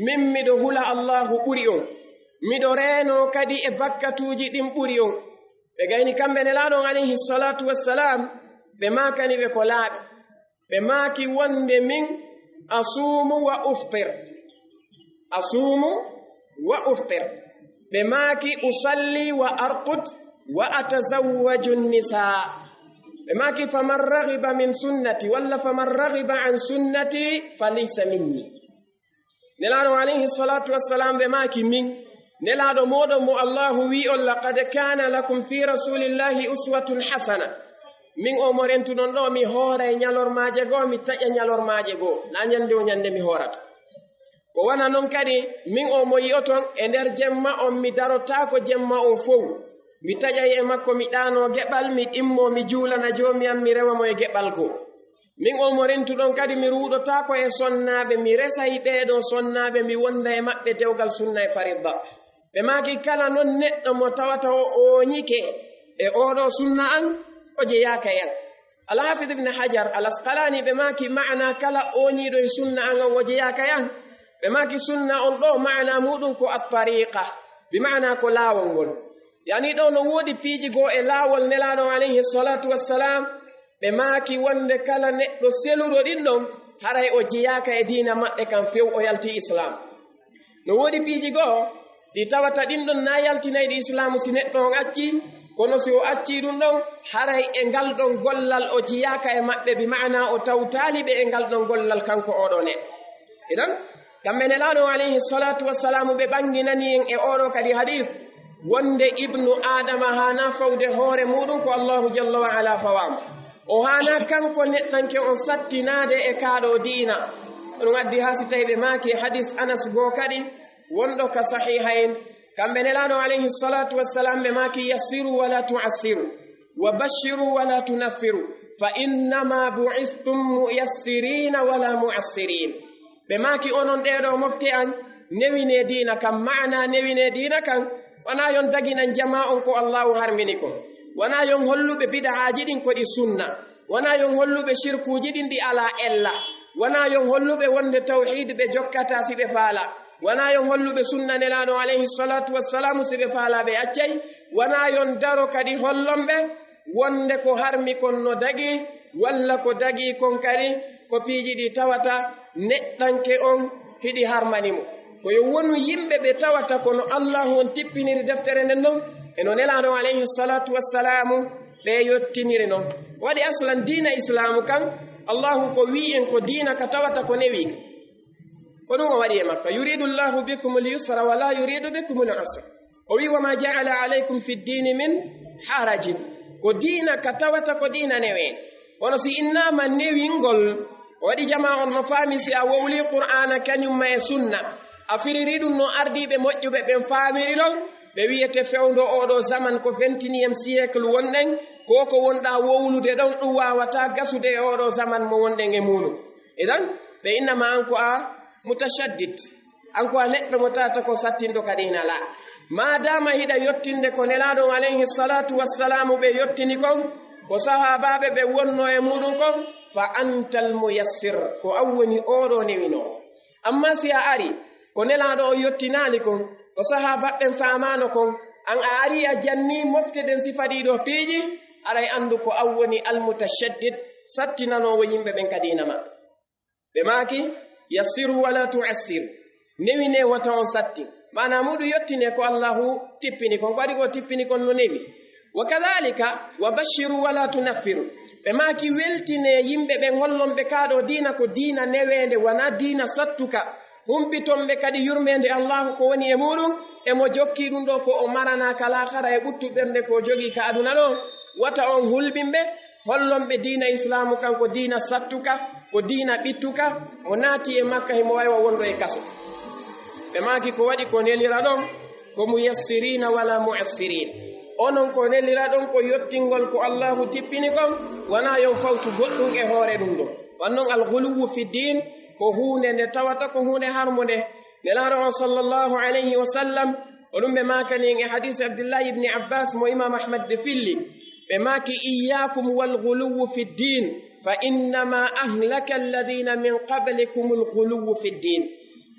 min miɗo hula Allahu ɓuri on, miɗo reenoo kadi e bakkatuuji ɗin ɓuri on." Ɓe gayni kamɓe Nelaaɗo on alayhi salatu wassalam, ɓe maakani ɓe ko laaɓi. Ɓe maaki wonde min, "Asuumu wa uftir." "Asuumu wa uftir." Ɓe maaki, "Usalli wa arqud wa atazawwaju nisa." Ɓe maaki, "Faman raghiba min sunnati," walla, "Faman raghiba an sunnati falaysa minni." Nelaaɗo alayhi salatu wassalam ɓe maaki, "Min, Nelaaɗo mooɗon mo Allahu wi'i on, 'Laqad kana lakum fi rasulillahi uswatun hasana.'" Min o mo rentuɗon ɗo, mi hooray ñalormaaje goo, mi taƴa ñalormaaje goo, na ñande o ñande mi hoorata. Ko wona non kadi, min o mo yi'oton e nder jemma on, mi darotaako jemma on fow. Mi taƴay e makko, mi ɗaanoo geɓal, mi ɗimmoo, mi juulana joomi am, mi rewa mo e geɓal goo. Min o mo rentuɗon kadi, mi ruuɗotaako e sonnaaɓe, mi resay ɓee ɗoo sonnaaɓe, mi wonda e maɓɓe dewgal sunna e faridda. Ɓe maaki, "Kala non neɗɗo mo tawata o ooñike e oo ɗoo sunna an, o jeyaaka e an." Al-Hafid Ibn Hajar Al-Asqalani ɓe maaki, maana kala ooñiiɗo e sunna an on, o jeyaaka e an. Ɓe maaki, sunna on ɗoo maana muuɗum ko at-tariqa, bi maana ko laawol ngol. Yani ɗoo no woodi piiji goo e laawol Nelaaɗo alayhi salatu wassalam, ɓe maaki wonde kala neɗɗo seluɗo ɗin ɗon, haray o jeyaaka e diina maɓɓe kan few, o yalti Islam. No woodi piiji goo ɗi tawata ɗin ɗon na yaltinayɗi Islaamu si neɗɗo on accii, kono si o accii ɗum ɗon, haray e ngal ɗon gollal o jiyaaka e maɓɓe, bi maana o tawtaali ɓe e ngal ɗon gollal kanko oo ɗoo neɗɗo. Idan, kamɓe Nelaaɗo alayhi salatu wassalamu ɓe ɓanginani en e oo ɗoo kadi hadith, wonde ibnu Aadama haana fawde hoore muuɗum ko Allahu jalla wa ala fawaama. O haana kanko neɗɗanke on sattinaade e kaa ɗoo diina. Ɗum addi haa si tawi ɓe maaki hadis Anas goo kadi, wonɗo ka Sahihayn. Kamɓe Nelaaɗo alayhi salatu wassalam ɓe maaki, "Yassiru wa la tu'assiru, wa bashiru wa la tunaffiru, fa innama bu'istum muyassirina wa la mu'assirin." Ɓe maaki, "Onon ɗee ɗoo mofte an, newinee diina kan, maana newinee diina kan, wonaa yon daginan jamaa on ko Allahu harmini kon. Wonaa yon holluɓe bid'aaji ɗin ko ɗi sunna. Wonaa yon holluɓe shirkuuji ɗin ɗi alaa ella. Wonaa yon holluɓe wonde tawhiid ɓe jokkata si ɓe faala. Wonaa yon holluɓe sunna Nelaaɗo alayhi salatu wassalamu si ɓe faala ɓe accay. Wonaa yon daro kadi hollon ɓe wonde ko harmi kon no dagii, walla ko dagii kon kadi ko piiji ɗi tawata neɗɗanke on hiɗi harmani mo. Ko yo wonu yimɓe ɓe tawata ko no Allahu on tippiniri deftere nden non, e no Nelaaɗo alayhi salatu wassalamu ɓe yottiniri non." Waɗi aslan diina Islaamu kan, Allahu ko wi'i en ko diina ka tawata ko newi. Ko ɗum o waɗi e makka, "Yuridu Allahu bikumul yusra wa la yuridu bikumul usra." O wi'i, "Wa ma ja'ala alaykum fid dini min harajin." Ko diina ka tawata ko diina neweende. Kono si innaama newingol, o waɗi jamaa on no faami si a wowli Qur'aana kañum ma e sunna, a firiri ɗum no ardiiɓe moƴƴuɓe ɓen faamiri non, ɓe wi'ete fewndo oo ɗoo zaman ko vingt et unième siècle wonɗen, ko ko wonɗaa wowlude ɗon ɗum waawataa gasude e oo ɗoo zaman mo wonɗen e muuɗum. Idan, ɓe innama an ko a mutashaddid, an ko a neɗɗo mo tawata ko sattinɗo ka diina la. Maadaama hiɗa yottinde ko Nelaaɗo on alayhi salatu wassalamu ɓe yottini kon, ko sahaabaaɓe ɓe wonno e muuɗum kon, fa antal muyassir, ko an woni oo ɗoo newinoowo. Amma si a ari, ko Nelaaɗo on yottinaali kon, ko sahaabaaɓe ɓen faamaano kon, an a ari a janni mofte ɗen sifa ɗii ɗoo piiji, aray anndu ko an woni al mutashaddid, sattinanoowo yimɓe ɓen ka diina maɓɓe. Ɓe maaki, "Yassiru wa la tu'assiru." Newinee, wota on sattin. Maanaa muuɗum, yottinee ko Allahu tippini kon, ko waɗi ko tippini kon no newi. Wa kadhalika, "Wa bashiru wa la tunaffiru." Ɓe maaki, weltinee yimɓe ɓen, hollon ɓe kaa ɗoo diina ko diina neweende, wanaa diina sattuka. Humpiton ɓe kadi yurmeende Allahu ko woni e muuɗum, e mo jokki ɗum ɗoo ko o maranaa ka laakhara e ɓuttu ɓernde ko o jogii ka aduna ɗoo. Wata on hulɓin ɓe, hollon ɓe diina Islaamu kan ko diina sattuka, ko diina ɓittuka, o naati e makka himo waywa wonɗo e kaso. Ɓe maaki ko waɗi ko nelira ɗon ko muyassirina wala mu'assirin. Onon ko neliraɗon ko yottingol ko Allahu tippini kon, wanaa yo on fawtu goɗɗum e hoore ɗum ɗo. Wan non al-ghuluwu fi diin ko huunde nde tawata ko huunde harmunde. Nelaaɗo on sallallahu alayhi wa sallam, o ɗum ɓe maakani en e hadiisi Abdullahi ibni Abbas mo Imam Ahmad ɓe filli. Ɓe maaki, "Iyyaakum wal ghuluwu fi diin, fa innama ahlaka alladhina min qablikumul ghuluwu fi diin."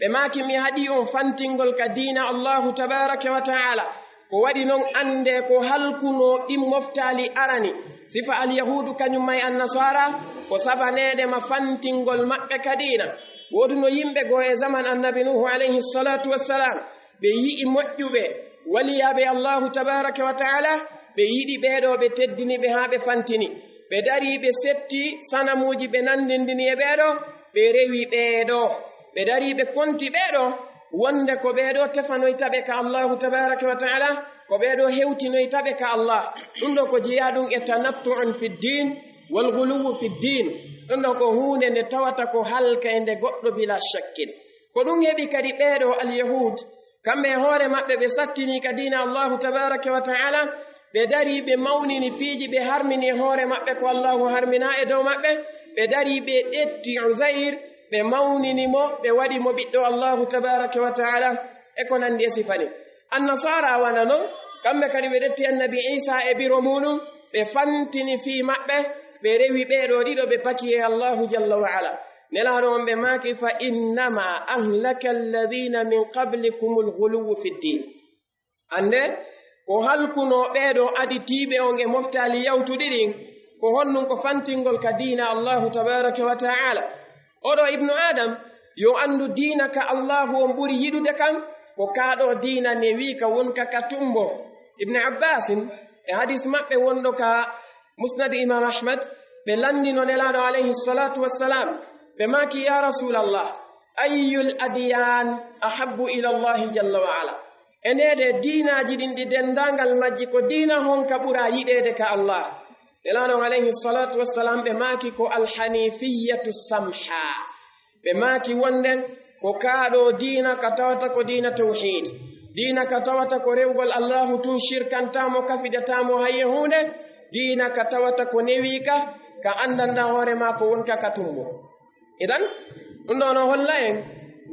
Ɓe maaki, "Mi haɗi on fantingol ka diina Allahu tabaraka wa ta'ala." Ko waɗi non annde ko halkunoo ɗin moftaali arani, sifa alyahuudu kañum ma e annasara, ko sabaneede ma fantingol maɓɓe ka diina. Wooduno yimɓe goo e zaman annabi Nuuhu alayhi salatu wassalam, ɓe yi'i moƴƴuɓe, waliyaaɓe Allahu tabaraka wa ta'ala, ɓe yiɗi ɓee ɗoo, ɓe teddini ɓe haa ɓe fantini. Ɓe darii ɓe setti sanamuuji, ɓe nanndindini e ɓee ɗoo, ɓe rewi ɓee ɗoo. Ɓe darii ɓe konti ɓee ɗoo, wonde ko ɓee ɗoo tefanoyta ɓe ka Allahu tabaraka wa ta'ala, ko ɓee ɗoo hewtinoyta ɓe ka Allah. Ɗum ɗoo ko jeyaa ɗum e tanattu'un fi diin wal ghuluwu fi diin. Ɗum ɗoo ko huunde nde tawata ko halkaynde goɗɗo bila shakkin. Ko ɗum heɓi kadi ɓee ɗoo al-Yahuud, kamɓe e hoore maɓɓe ɓe sattinii ka diina Allahu tabaraka wa ta'ala, ɓe darii ɓe mawnini piiji, ɓe harmini e hoore maɓɓe ko Allahu harmina e dow maɓɓe, ɓe darii ɓe ɗetti Uzayr, ɓe mawnini mo, ɓe waɗi mo ɓiɗɗo Allahu tabaraka wa ta'ala, e ko nanndi e sifa ni. Annasara wano non, kamɓe kadi ɓe ɗetti annabi Iisa e biro muuɗum, ɓe fantini fii maɓɓe, ɓe rewi ɓee ɗoo ɗiɗo, ɓe paki e Allahu jalla wa ala. Nelaaɗo on ɓe maaki, "Fa innama ahlaka alladhina min qablikumul ghuluwu fi diin." Annde, ko halkunoo ɓee ɗoo aditiiɓe on e moftaali yawtuɗi ɗin, ko honɗum? Ko fantingol ka diina Allahu tabaraka wa ta'ala. Oɗo Ibnu Adam, yo anndu diina ka Allahu on ɓuri yiɗude kan, ko kaa ɗoo diina newii ka wonka ka tumbo. Ibnu Abbasin, e hadis maɓɓe wonɗo ka Musnad Imam Ahmad, ɓe lanndino Nelaaɗo alayhi salatu wassalam, ɓe maaki, "Ya Rasulallah, ayyul adyan ahabbu ila Allahi jalla wa ala?" E ndee de diinaaji ɗin ɗi denndaangal majji, ko diina honka ɓura yiɗeede ka Allah? Nelaaɗo alayhi salatu wassalam ɓe maaki, "Ko alhanifiyatu samha." Ɓe maaki wonde ko kaa ɗoo diina ka tawata ko diina tawhiid, diina ka tawata ko rewgol Allahu tun, shirkantaa mo, kafidataa mo hay e huunde, diina ka tawata ko newii ka, ka anndanɗaa hoore maa ko wonka ka tumbo. Idan, ɗum ɗoo no holla en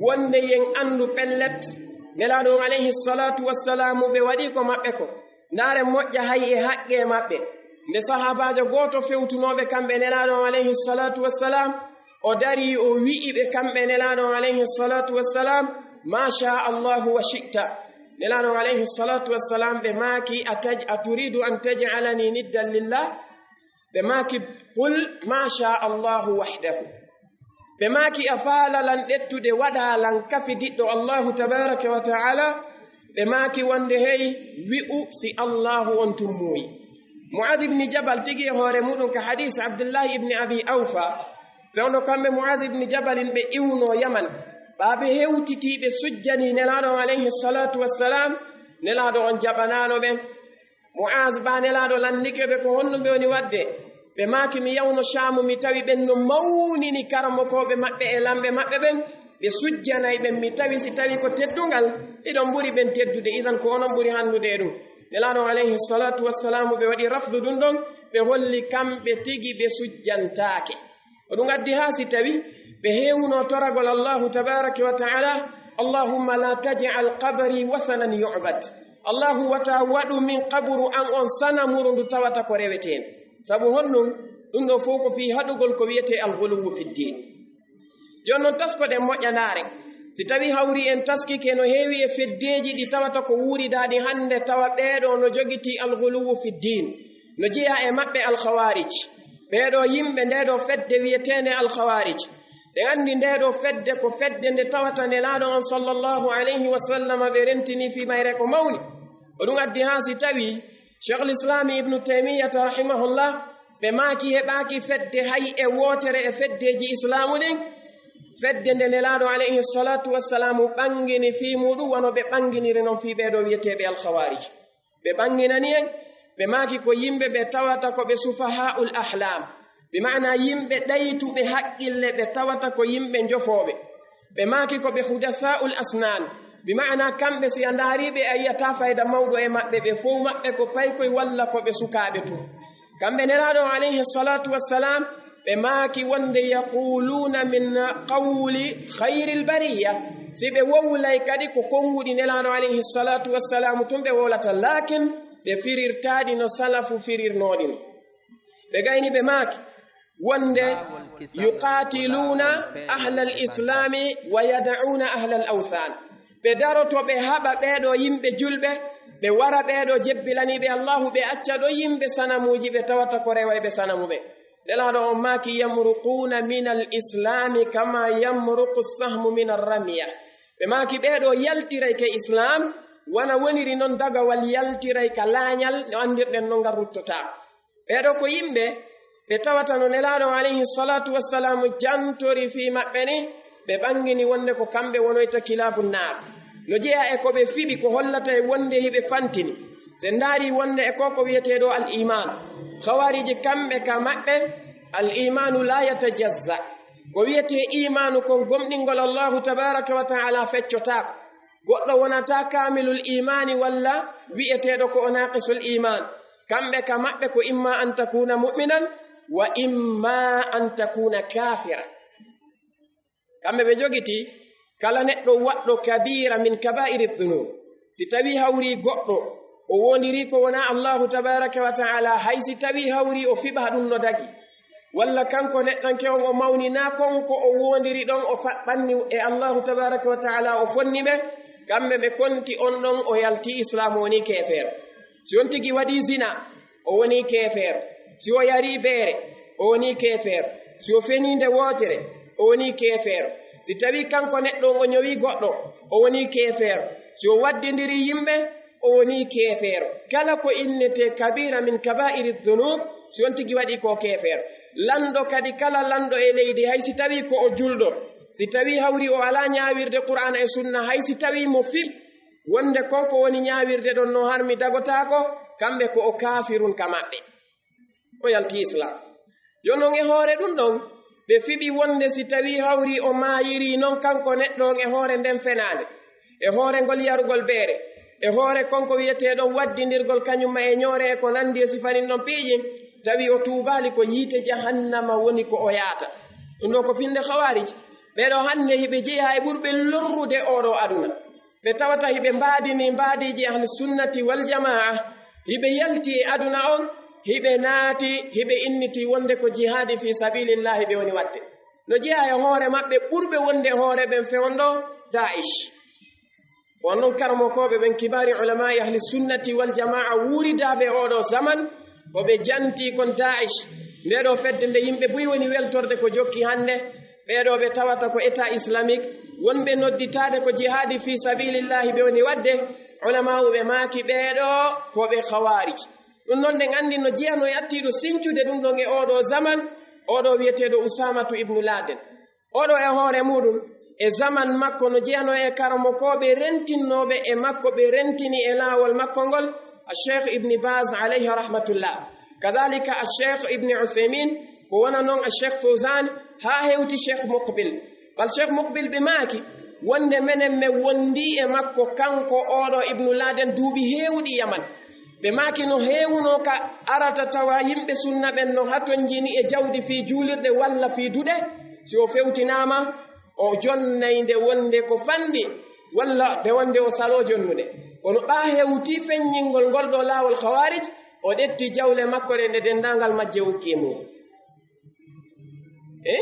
wonde yen anndu pellet, Nelaaɗo on alayhi salatu wassalamu ɓe waɗi ko maɓɓe ko. Ndaaren moƴƴa hay e haqqee maɓɓe. Nde sahaabaajo gooto fewtunooɓe kamɓe Nelaaɗo on alayhi salatu wassalam, o darii o wi'i ɓe kamɓe Nelaaɗo on alayhi salatu wassalam, "Ma sha Allahu wa shi'ta." Nelaaɗo on alayhi salatu wassalam ɓe maaki, "Ataj-, aturidu an taj'alani niddan lillah?" Ɓe maaki, "Qul ma sha Allahu wahdahu." Ɓe maaki, "A faala lan ɗettude waɗa lan kafidiɗɗo Allahu tabaraka wa ta'ala?" Ɓe maaki wonde, "Hey, wi'u si Allahu on tun muuyi." Mu'adh ibn Jabal tigi e hoore muɗum ka hadis Abdullahi ibn Abi Awfa, fewndo kamɓe Mu'adh ibn Jabalin ɓe iwno Yaman. Ɓaa ɓe hewtitii ɓe sujjanii Nelaaɗo on alayhi salatu wassalam, Nelaaɗo on jaɓanaano ɓe. Mu'az, ɓaa Nelaaɗo landike ɓe ko honɗum ɓe woni waɗde. Ɓe maaki, "Mi yawno Shaamu, mi tawi ɓen no mawnini karamokooɓe maɓɓe e lamɓe maɓɓe ɓen, ɓe sujjanay ɓen. Mi tawi si tawi ko teddungal, hiɗon ɓuri ɓen teddude, idan ko onon ɓuri hannude e ɗum." Nelaaɗo on alayhi salatu wassalamu ɓe waɗi rafdu ɗum ɗon, ɓe holli kamɓe tigi ɓe sujjantaake. Ko ɗum addi haa si tawi ɓe heewno toragol Allahu tabaraka wa ta'ala, "Allahumma la taj'al qabri wathanan yu'bad." Allahu, wata waɗu min qaburu an on sanamuru ndu tawata ko reweteende. Sabu honɗum? Ɗum ɗoo fof ko fii haɗugol ko wiyetee al-ghuluwu fi ddin. Jooni non, taskoɗen moƴƴa ndaaren. Si tawi hawri en taskike, no heewi e feddeeji ɗi tawata ko wuuridaaɗi hannde, tawa ɓee ɗoo no jogitii al-ghuluwu fi ddin, no jeyaa e maɓɓe al-khawarij. Ɓee ɗoo yimɓe, ndee ɗoo fedde wiyeteende al-khawarij, ɗen anndi ndee ɗoo fedde ko fedde nde tawata Nelaaɗo on sallallahu alayhi wa sallam ɓe rentini fii mayre ko mawni. Ko ɗum addi haa si tawi Sheikhul Islam Ibnu Taymiyyata rahimahullah, ɓe maaki heɓaaki fedde hay e wootere e feddeeji Islaamu ɗin, fedde nde Nelaaɗo alayhi salatu wassalamu ɓangini fii muuɗum wano ɓe ɓanginiri non fii ɓee ɗoo wiyeteeɓe al-khawarij. Ɓe ɓanginani en, ɓe maaki ko yimɓe ɓe tawata ko ɓe sufahaa'ul ahlam, bi ma'ana yimɓe ɗaytuɓe haqqille, ɓe tawata ko yimɓe njofooɓe. Ɓe maaki ko ɓe hudasaa'ul asnan, Bi maana kamɓe, si a ndaari ɓe, a yi'ataa fayda mawɗo e maɓɓe, ɓe fow maɓɓe ko paykoy walla ko ɓe sukaaɓe tun. Kamɓe Nelaaɗo alayhi salatu wassalam, ɓe maaki wonde: "Yaquluna min qawli khayril bariyya." Si ɓe wowlay kadi, ko konnguɗi Nelaaɗo alayhi salatu wassalam tun ɓe wowlata, lakin ɓe firirtaaɗi no salafu firirnooɗi non. Ɓe gayni ɓe maaki wonde: "Yuqatiluna ahlal islami wa yad'una ahlal awthan." Ɓe daroto, ɓe haɓa ɓeeɗo yimɓe julɓe, ɓe wara ɓeeɗo jebbilaniiɓe Allahu, ɓe acca ɗo yimɓe sanamuuji, ɓe tawata ko rewayɓe sanamu ɓe. Nelaaɗo on maaki: "Yamruquna minal islami kama yamruqu sahmu minar ramiya." Ɓe maaki ɓeeɗo yaltiray ka Islam, wano woniri non dagawal yaltiray ka laañal, no anndirɗen non ngal ruttota. Ɓeeɗo ko yimɓe ɓe tawata no Nelaaɗo alayhi salatu wassalamu jantori fii maɓɓe ni, ɓe ɓangini wonde ko kamɓe wonoyta kilaabu naar. No jeyaa e ko ɓe fiɓi, ko hollata e wonde hiɓe fantini. Si en ndaari wonde e ko ko wi'etee ɗo al iman, Khawariji kamɓe ka maɓɓe, al imanu la yatajazza. Ko wi'etee imaanu kon gomɗingol Allahu tabaraka wa ta'ala feccotaako. Goɗɗo wonataa kaamilul imaani walla wi'eteeɗo ko o naaqisul iman. Kamɓe ka maɓɓe ko imma an takuna mu'minan wa imma an takuna kafira. Kamɓe ɓe jogiti kala neɗɗo waɗɗo kabira min kaba'iri dhunub, si tawi hawri goɗɗo o wondiri ko wona Allahu tabaraka wa ta'ala, hay si tawi hawri o fiɓa ɗum no dagi, walla kanko neɗɗanke on o mawni na kon ko o wondiri ɗon, o faɓɓanni e Allahu tabaraka wa ta'ala, o fonni ɓe, kamɓe ɓe konti on ɗon o yalti Islam, o woni keefeero. Si on tigi waɗi zina, o woni keefeero. Si o yari beere, o woni keefeero. Si o feni nde wootere, o woni keefeero. Si tawi kanko neɗɗo on o ñowi goɗɗo, o woni keefeero. Si o waddindiri yimɓe, o woni keefeero. Kala ko innetee kabira min kaba'iri dhunub, si on tigi waɗi ko keefeero. Lanɗo kadi, kala lanɗo e leydi, hay si tawi ko o julɗo, si tawi hawri o alaa ñaawirde Qur'aana e Sunna, hay si tawi mo fiɓ wonde kon ko woni ñaawirde ɗon no harmi dagotaako, kamɓe ko o kaafirun ka maɓɓe. O yalti Islam. Yo non e hoore ɗum ɗon, ɓe fiɓi wonde si tawi hawri o maayiri non kanko neɗɗo on e hoore nden fenaande, e hoore ngol yarugol beere, e hoore kon ko wi'etee ɗon waddindirgol kañum ma e ñoore e ko nandi e sifanin ɗon piiji, tawi o tuubaali, ko yiite jahannama woni ko o yaata. Ɗum ɗo ko finde Khawarij. Ɓee ɗo hannde hiɓe jeyaa e ɓurɓe lorrude oo ɗo aduna. Ɓe tawata hiɓe mbaadini mbaadiiji ahli sunnati wal jamaa, hiɓe yalti e aduna on, hiɓe naati, hiɓe inniti wonde ko jihaadi fi sabilillahi ɓe woni waɗde. No jeyaa e hoore maɓɓe ɓurɓe wonde hoore ɓen fewndo Daesh. Won ɗon karamokooɓe ɓen kibaari ulamaa'i ahli sunnati wal jamaa wuuridaaɓe oo ɗoo zaman, ko ɓe janti kon Daesh. Ndee ɗoo fedde nde yimɓe buy woni weltorde ko jokki hannde, ɓee ɗoo ɓe tawata ko État islamique, wonɓe nodditaade ko jihaadi fi sabilillahi ɓe woni waɗde, ulamaa'uɓe maaki ɓee ɗoo ko ɓe Khawarij. Ɗum noon, nde nganndi no jeyanoo e attiiɗo sincude ɗum ɗon e oo ɗoo zaman, oo ɗoo wiyeteeɗo Usaamatu ibnu Laden. Oo ɗoo e hoore muuɗum, e zaman makko, no jeyanoo e karamokooɓe rentinnooɓe e makko, ɓe rentini e laawol makko ngol, a Cheikh Ibni Baz, alayhi rahmatullah. Kadalika a Cheikh Ibni Uthaymin, ko wona noon a Cheikh Fawzan, haa hewti Cheikh Muqbil. Bal Cheikh Muqbil ɓe maaki, wonde menen men wondi e makko, kanko oo ɗoo Ibnu Laden, duuɓi heewuɗi Yaman. Ɓe maaki no heewunoo ka arata tawa yimɓe sunna ɓen no hatonjini e jawdi fii juulirɗe walla fii duɗe, si o fewtinaama, o jonnay nde wonde ko fanɗi, walla nde wonde o saloo jonnude. Kono ɓaa hewti feññingol ngol ɗoo laawol Khawarij, o ƴetti jawle makko ɗen, ɗe denndaangal majje o ukki e muuɗum. E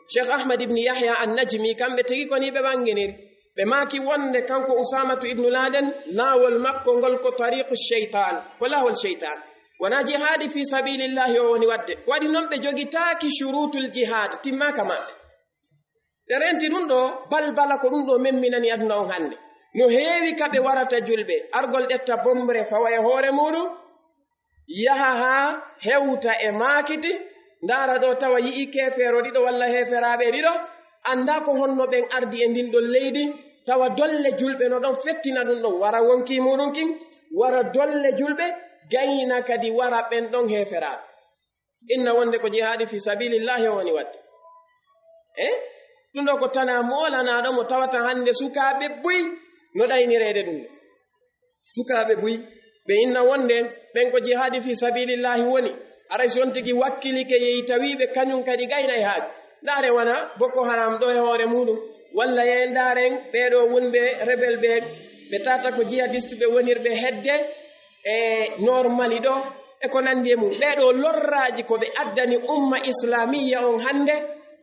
Cheikh Ahmad ibn Yahya an-Najmi, kamɓe tigi ko nii ɓe ɓanginiri. Ɓe maaki wonde kanko Usaamatu ibnu Laden, laawol makko ngol ko tariqu sheytaan, ko laawol sheytaan. Wonaa jihaadi fii sabilillahi o woni waɗde. Waɗi non ɓe jogitaaki shuruutul jihaad, timmaaka maɓɓe. Ɓe renti ɗum ɗoo balbala, ko ɗum ɗoo memminani aduna on hannde. No heewi ka ɓe warata julɓe, argol ƴetta bombre fawa e hoore muuɗum, yaha haa hewta e maakiti, ndaara ɗoo tawa yi'i keefeero ɗiɗo walla heeferaaɓe ɗiɗo, anndaa ko honno ɓen ardi e ndin ɗon leydi, tawa dolle julɓe no ɗon fettina ɗum ɗon, wara wonkii muuɗum kin, wara dolle julɓe, gayna kadi wara ɓen ɗon heeferaaɓe. Inna wonde ko jihaadi fii sabilillahi o woni waɗde. E ɗum ɗoo ko tanaa moolanaaɗo mo tawata hannde sukaaɓe buy No ɗaynireede ɗum. Sukaaɓe buy, ɓe inna wonde ɓen ko jihaadi fi sabilillahi woni. Aray si on tigi wakkilike yehi tawi ɓe kañum kadi gaynay haaju. Ndaare wana Boko Haram ɗo e hoore muɗum. Walla ye ndaaren ɓee ɗo wonɓe rebel ɓe, ɓe tata ko jihadiste ɓe wonirɓe hedde e Nord Mali ɗo, e ko nandi e mum. Ɓee ɗo lorraaji ko ɓe addani umma islamiyya on hannde,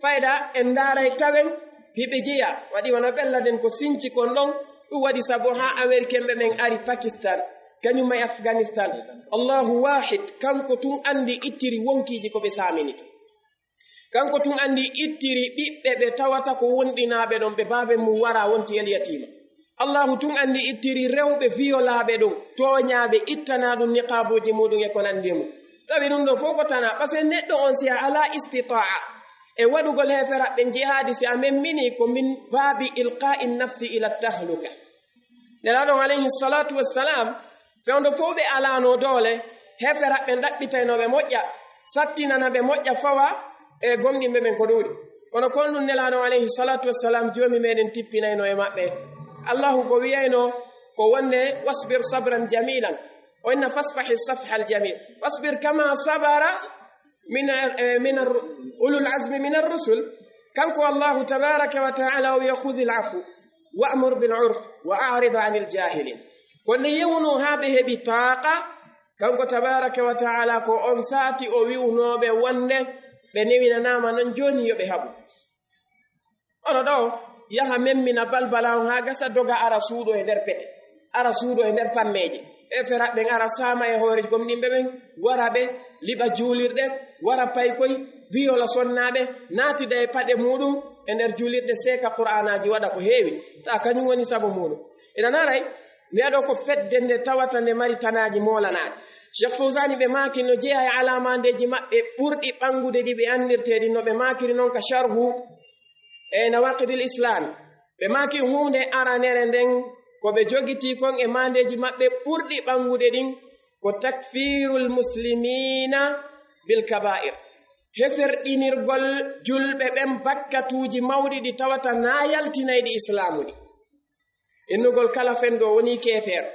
fayda en ndaaray tawen hiɓe jeya. Waɗi wano ɓelladen ko sinci kon ɗon, ɗum waɗi sabu haa Ameriken ɓe ɓen ari Pakistan, kañum e Afghanistan. Allahu wahid, kanko tun andi ittiri wonkiiji ko ɓe saamini tun. Kanko tun andi ittiri ɓiɓɓe ɓe tawata ko wonɗinaaɓe ɗon, ɓe baaben mum wara wonti el yatiima. Allahu tun andi ittiri rewɓe viyolaaɓe ɗon, tooñaaɓe, ittanaa ɗum niqaabuuji muɗum e ko nandi e mum. Tawi ɗum ɗo fof ko tana, parce que neɗɗo on si a alaa istitaa'a e waɗugol heeferaɓɓe jihaadi, si a memmini ko min baabi ilqaa'i nafsi ila tahluka. Nelaaɗo on alayhi salatu wassalam, fewndo fof ɓe alaano doole, heeferaɓɓe ɗaɓɓitayno ɓe moƴƴa, sattinana ɓe moƴƴa fawa e gomɗinɓe ɓen ko ɗuuɗi. Kono kon ɗum Nelaaɗo on alayhi salatu wassalam, joomi meɗen tippinayno e maɓɓe. Allahu ko wiyayno ko wonde, "Wasbir sabran jamilan." O inna, "Fasfahi safha al jamil. Wasbir kama sabara min, eh, min ar-, ulul azmi min ar-rusul." Kanko Allahu tabaraka wa ta'ala o wiya, "Khudhil afwa wa'mur bil urf wa a'rid anil jahilin." Kono yewno haa ɓe heɓi taaqa, kanko tabaraka wa ta'ala ko on saati o wi'unooɓe wonde ɓe newinanaama non jooni yo ɓe haɓu. Ono ɗo yaha memmina balbala on haa gasa, doga ara suuɗo e nder pete, ara suuɗo e nder pammeeje. Heeferaɓe ɓen ara saama e hoore gomɗinɓe ɓen, wara ɓe liɓa juulirɗe, wara paykoy, viyola sonnaaɓe, naatida e paɗe muɗum e nder juulirɗe, seeka Qur'aanaaji, waɗa ko heewi. Ta kañum woni sabu muɗum. Ina naray, nde ɗo ko fedde nde tawata nde mari tanaaji moolanaaɗi. Cheikh Fawzani ɓe maaki no jeyaa e alaamandeeji maɓɓe ɓurɗi ɓanngude ɗi ɓe anndirtee ɗi, no ɓe maakiri non ka sharhu e Nawaqidil Islam. Ɓe maaki huunde aranere nden ko ɓe jogitii kon e maandeeji maɓɓe ɓurɗi ɓanngude ɗin ko takfirul muslimina bil kaba'ir. Heferɗinirgol julɓe ɓen bakkatuuji mawɗi ɗi tawata naa yaltinayɗi Islaamu ɗi. Innugol kala fenɗo woni keefeero,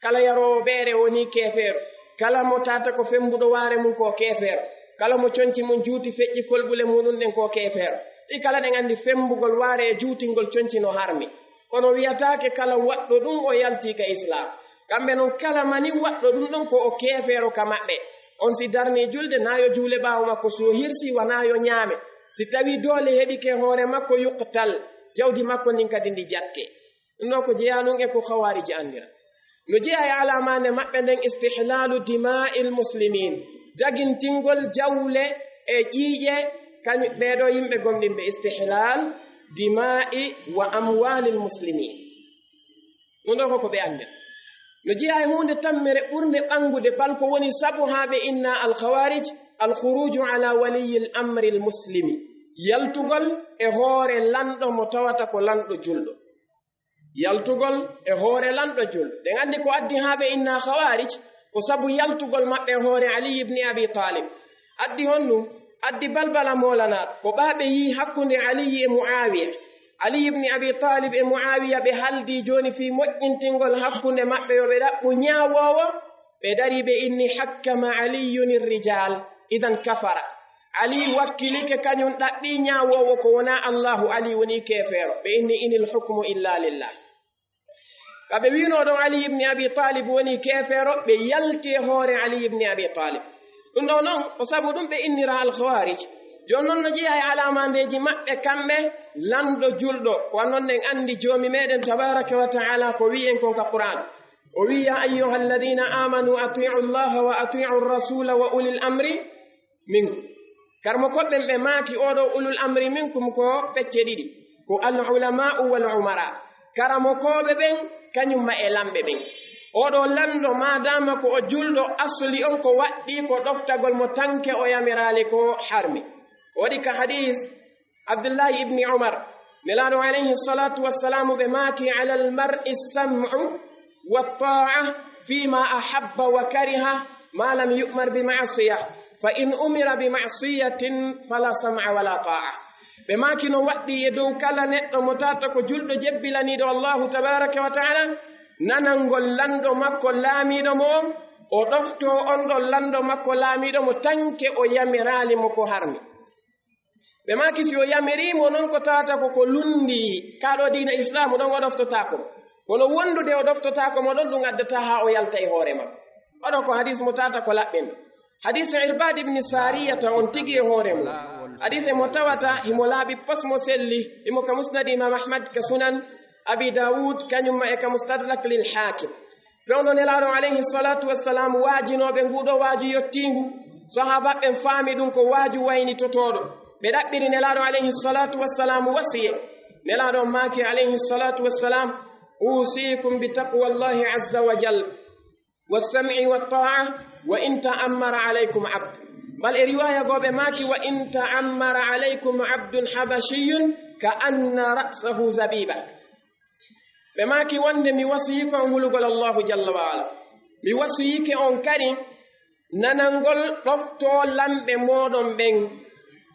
kala yaroowo ɓeere woni keefeero, kala mo tata ko fembuɗo waare mum ko keefeero, kala mo conci mum juuti feƴƴi kolɓule muɗum ɗen ko keefeero. Ɗi kala ɗen anndi fembugol waare e juutingol conci no harmi. Kono wiyataake kala waɗɗo ɗum o yalti ka Islaam. Kamɓe non kala mani waɗɗo ɗum ɗon ko o keefeero ka maɓɓe. On si darni julde, naa yo juule ɓaawo makko, si o hirsi, wanaa yo ñaame. Si tawi doole heɓike hoore makko, yuqtal, jawdi makko ndin kadi ndi jatte. Ɗum ɗo ko jeyaa nun e ko Khawarij anndira. No jeyaa e alaamaande maɓɓe nden, istihlaalu dimaa'il muslimin, dagintingol jawle e ƴiiƴe, kañum ɓee ɗo yimɓe gomɗinɓe, istihlaal dimaa'i wa amwaalil muslimin. Ɗum ɗo ko ko ɓe anndira. No jeyaa e huunde tammere ɓurnde ɓanngude, bal ko woni sabu haa ɓe inna al Khawarij, al khuruju ala waliyil amril muslimi, yaltugol e hoore lanɗo mo tawata ko lanɗo julɗo. Yaltugol e hoore lanɗo julɗo. Ɗen anndi ko addi haa ɓe inna Khawarij, ko sabu yaltugol maɓɓe e hoore Ali ibn Abi Talib. Addi honɗum? Addi balbala moolanaaɗo. Ko ɓaa ɓe yii hakkunde Ali e Muawiya. Ali ibn Abi Talib e Muawiya ɓe haldi jooni fii moƴƴintingol hakkunde maɓɓe, yo ɓe ɗaɓɓu ñaawoowo. Ɓe dari ɓe inni, "Hakkama Aliyun rijal, idan kafara." Ali wakkilike, kañum ɗaɓɓi ñaawoowo ko wonaa Allahu, Ali woni keefeero. Ɓe inni, "Inil hukmu illa lillah." Ka ɓe wi'unoo ɗon Ali ibn Abi Talib woni keefeero, ɓe yalti e hoore Ali ibn Abi Talib. Ɗum ɗo non, ko sabu ɗum ɓe innira Al Khawarij. Jooni non no jeyaa e alaamandeeji maɓɓe kamɓe, lanɗo julɗo. Ko non en anndi Joomi meɗen tabaraka wa ta'ala ko wi'i en kon ka Qur'an. O wi'i, "Ya ayyuhalladhina amanu ati'u Allaha wa ati'u rasula wa ulil amri minkum." Karamokooɓe ɓen ɓe maaki, oɗo ulul amri minkum ko pecce ɗiɗi, ko al ulama'u wal umara. Karamokooɓe ɓen, kañum ma e lamɓe ɓen. Oɗo lanɗo, maadaama ko o julɗo, asli on ko waɗɗi ko ɗoftagol mo tanke, o yamiraali ko harmi. Waɗi ka hadis Abdullahi ibni Umar, Nelaaɗo alayhi salatu wassalamu ɓe maaki, "Alal mar'i sam'u wa ta'a fima ahabba wa kariha ma lam yu'mar bi ma'siya, fa in umira bi ma'siyatin fala sam'a wala ta'a." Ɓe maaki no waɗɗii e dow kala neɗɗo mo tawata ko julɗo jebbilaniiɗo Allahu tabaaraka wa ta'ala, nanangol lanɗo makko laamiiɗo mo on, o ɗoftoo on ɗon lanɗo makko laamiiɗo mo tanke o yamiraali mo ko harmi. Ɓe maaki si o yamirii mo non ko tawata ko ko lunndii kaa ɗoo diina Islaamu ɗon o ɗoftotaako mo. Kono wondude o ɗoftotaako mo ɗon ɗum addataa haa o yalta e hoore makko. Oɗo ko hadiis mo tawata ko laɓɓen. Hadiis Irbaad ibn Saariyata on tigi e hoore mum. Hadiis mo tawata himo laaɓi pos mo selli, himo ka Musnad Imaam Ahmad, ka Sunan Abi Daawud, kañum ma e ka Mustadrak lil Haakim. Fewndo Nelaaɗo alayhi salaatu wassalaam waajinooɓe nguuɗo waaju yottiingu, sahaabaaɓe ɓen faami ɗum ko waaju waynitotooɗo. Ɓe ɗaɓɓiri Nelaaɗo alayhi salaatu wassalaam wasiye. Nelaaɗo maaki alayhi salaatu wassalaam, "Uusiikum bi taqwallahi azza wa jal, wassam'i wattaa'a, wa in ta'ammara alaykum abd." Bal e riwaaya goo ɓe maaki, "Wa in ta'ammara alaykum abdun habashiyyun ka anna ra'sahu zabiba." Ɓe maaki wonde mi wasiyike on hulugol Allahu jalla wa ala. Mi wasiyike on kadi nanangol ɗoftoo lamɓe mooɗon ɓen.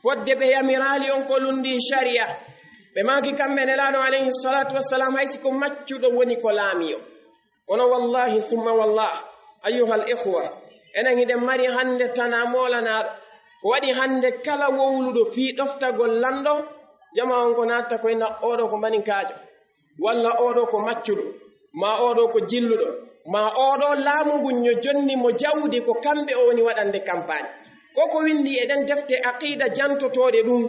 Fodde ɓe yamiraali on ko lunndii shari'a. Ɓe maaki kamɓe Nelaaɗo alayhi salaatu wassalaam hay si ko maccuɗo woni ko laamiiɗo. Kono wallaahi summa wallaah, ayyuhal ikhwa, enen hiɗen mari hannde tanaa moolanaaɗo. Ko waɗi hannde kala wowluɗo fii ɗoftagol lanɗo, jamaa on ko naatta ko ina oɗo ko maninkaajo, walla oɗo ko maccuɗo, maa oɗo ko jilluɗo, maa oɗo laamu ngun yo jonni mo jawdi ko kamɓe o woni waɗande kampaañ. Ko ko winndi e ɗen defte aqiida jantotooɗe ɗum,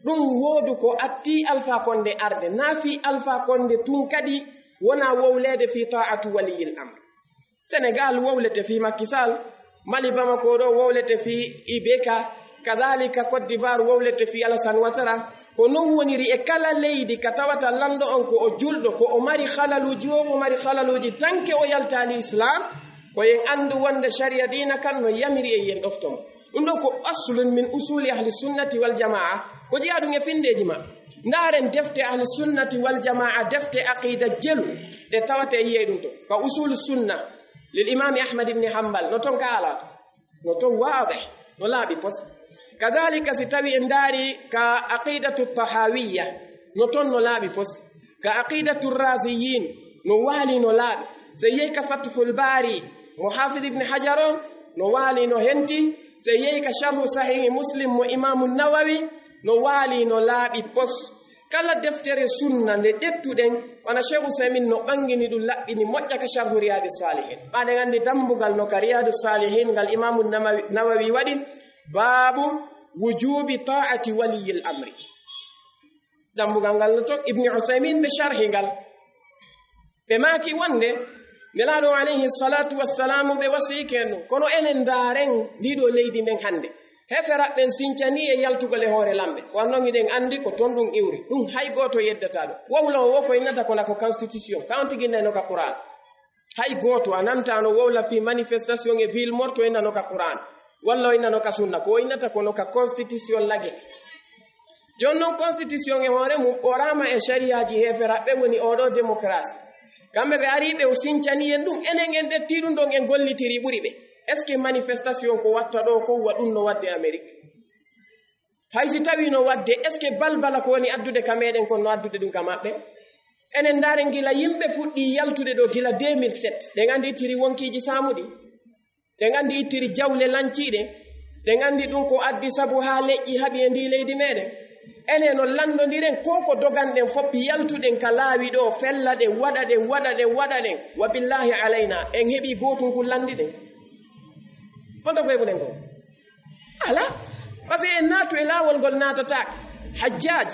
ɗum woodu ko attii Alfaa Konde arde, naa fii Alfaa Konde tun kadi wonaa wowleede fii taa'atu waliyil amr. Senegal wowlete fii Macky Sall, Mali Bamako ɗo wowlete fii I B K, kadhalika Côte d'Ivoire wowlete fii Alassane Ouattara. Ko non woniri e kala leydi ka tawata lanɗo on ko o julɗo, ko o mari halaluuji, o mari halaluuji tanke o yaltaali Islam, ko en anndu wonde sharia diina kan no yamiri e yen ɗofto mo. Ɗum ɗo ko aslun min usuli ahli sunnati wal jamaa. Ko jeyaa ɗum e finndeeji ma. Ndaaren defte ahli sunnati wal jamaa, defte aqida jelu ɗe tawata e yi'e ɗum to. Ka usulu sunna lil imaami Ahmad ibn Hanbal, no ton ka alaa to. No ton waadih, no laaɓi pos. Kadhalika si tawi en ndaari ka aqidatu tahawiyya, no ton no laaɓi pos. Ka aqidatu raziyin, no waali no laaɓi. Sey yehi ka Fathul Baari, mo Haafid ibn Hajar on, no waali no henti. Sey yehi ka Sharhu Sahihi Muslim mo Imaamu Nawawi, no waali no laaɓi pos. Kala deftere sunna nde ƴettuɗen, wano Sheikh Usaymin no ɓangini ɗum, laɓɓini moƴƴa ka Sharhu Riyadi Salihin. Ɓaaɗen anndi dambugal no ka Riyadu Salihin ngal Imaamu Namawi-, Nawawi waɗi, baabu wujubi ta'ati waliyil amri. Dambugal ngal no ton, Ibni Usaymin ɓe sharhi ngal. Ɓe maaki wonde Nelaaɗo alayhi salatu wassalamu ɓe wasiyike en ɗum. Kono enen ndaaren ndii ɗoo leydi men hannde. Heeferaɓe ɓen sincanii e yaltugol e hoore lamɓe. Ko non hiɗen anndi ko ton ɗum iwri. Ɗum hay gooto yeddataa ɗum. Wowloowo ko innata kono ko constitution. Ka on tigi innano ka Qur'an. Hay gooto a nantaa no wowla fii manifestation e ville morte o innano ka Qur'an. Walla o innano ka sunna. Ko o innata kono ka constitution lagine. Jooni non constitution e hoore mum ɓoraama e shariyaaji heeferaɓe, woni oɗo démocratie. Kamɓe ɓe arii ɓe o sincanii en ɗum, enen en ƴettii ɗum ɗon en gollitirii ɓuri ɓe. Est-ce que manifestation ko watta ɗoo ko wa ɗum no waɗde Amérique? Hay si tawii no waɗde, est-ce que balbala ko woni addude ka meɗen kon no addude ɗum ka maɓɓe? Enen ndaaren gila yimɓe fuɗɗii yaltude ɗoo gila deux mille sept, ɗen anndi ittiri wonkiiji saamuɗi. Ɗen anndi ittiri jawle lanciiɗe. Ɗen anndi ɗum ko addi sabu haa leƴƴi haɓi e ndii leydi meɗen. Enen no lanndondiren ko ko doganɗen fof yaltuɗen ka laawi ɗoo, fella ɗen, waɗa ɗen, waɗa ɗen, waɗa ɗen. Wa billahi alayna, en heɓii gootun kun lanndi ɗen. Honto ko heɓuɗen ko? Alaa. Parce que en naatu e laawol ngol naatataake. Hajjaaj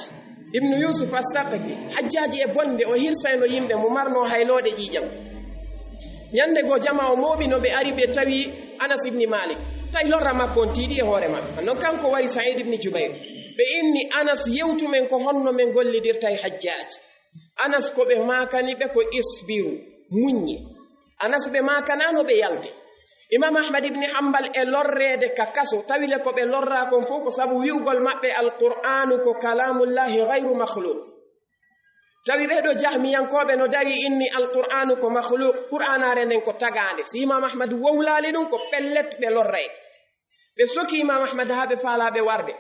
ibnu Yusuf As-Saqafi, Hajjaaji e bonde, o hirsayno yimɓe mo marno haylooɗe ƴiiƴam. Ñannde goo, jamaa o mooɓi no ɓe ari, ɓe tawi Anas ibni Malik. Tawi lorra makko on tiiɗi e hoore maɓɓe. Non kanko wari Sa'id ibni Jubayr. Ɓe inni Anas, yewtu men ko honno men gollidirta e Hajjaaj. Anas ko ɓe maakani ɓe ko isbiru, muññi. Anas ɓe maakanaano ɓe yalti. Imam Ahmad ibni Hanbal e lorreede ka kaso, tawi le ko ɓe lorraa kon fof ko sabu wi'ugol maɓɓe Alqur'aanu ko kalaamullahi gayru makhluq. Tawi ɓee ɗoo jahmiyankooɓe no darii inni Alqur'aanu ko makhluq, Qur'aanaare nden ko tagaande. Si Imam Ahmad wowlaali ɗum, ko pellet ɓe lorrayɓe. Ɓe soki Imam Ahmad haa ɓe faalaa ɓe warde.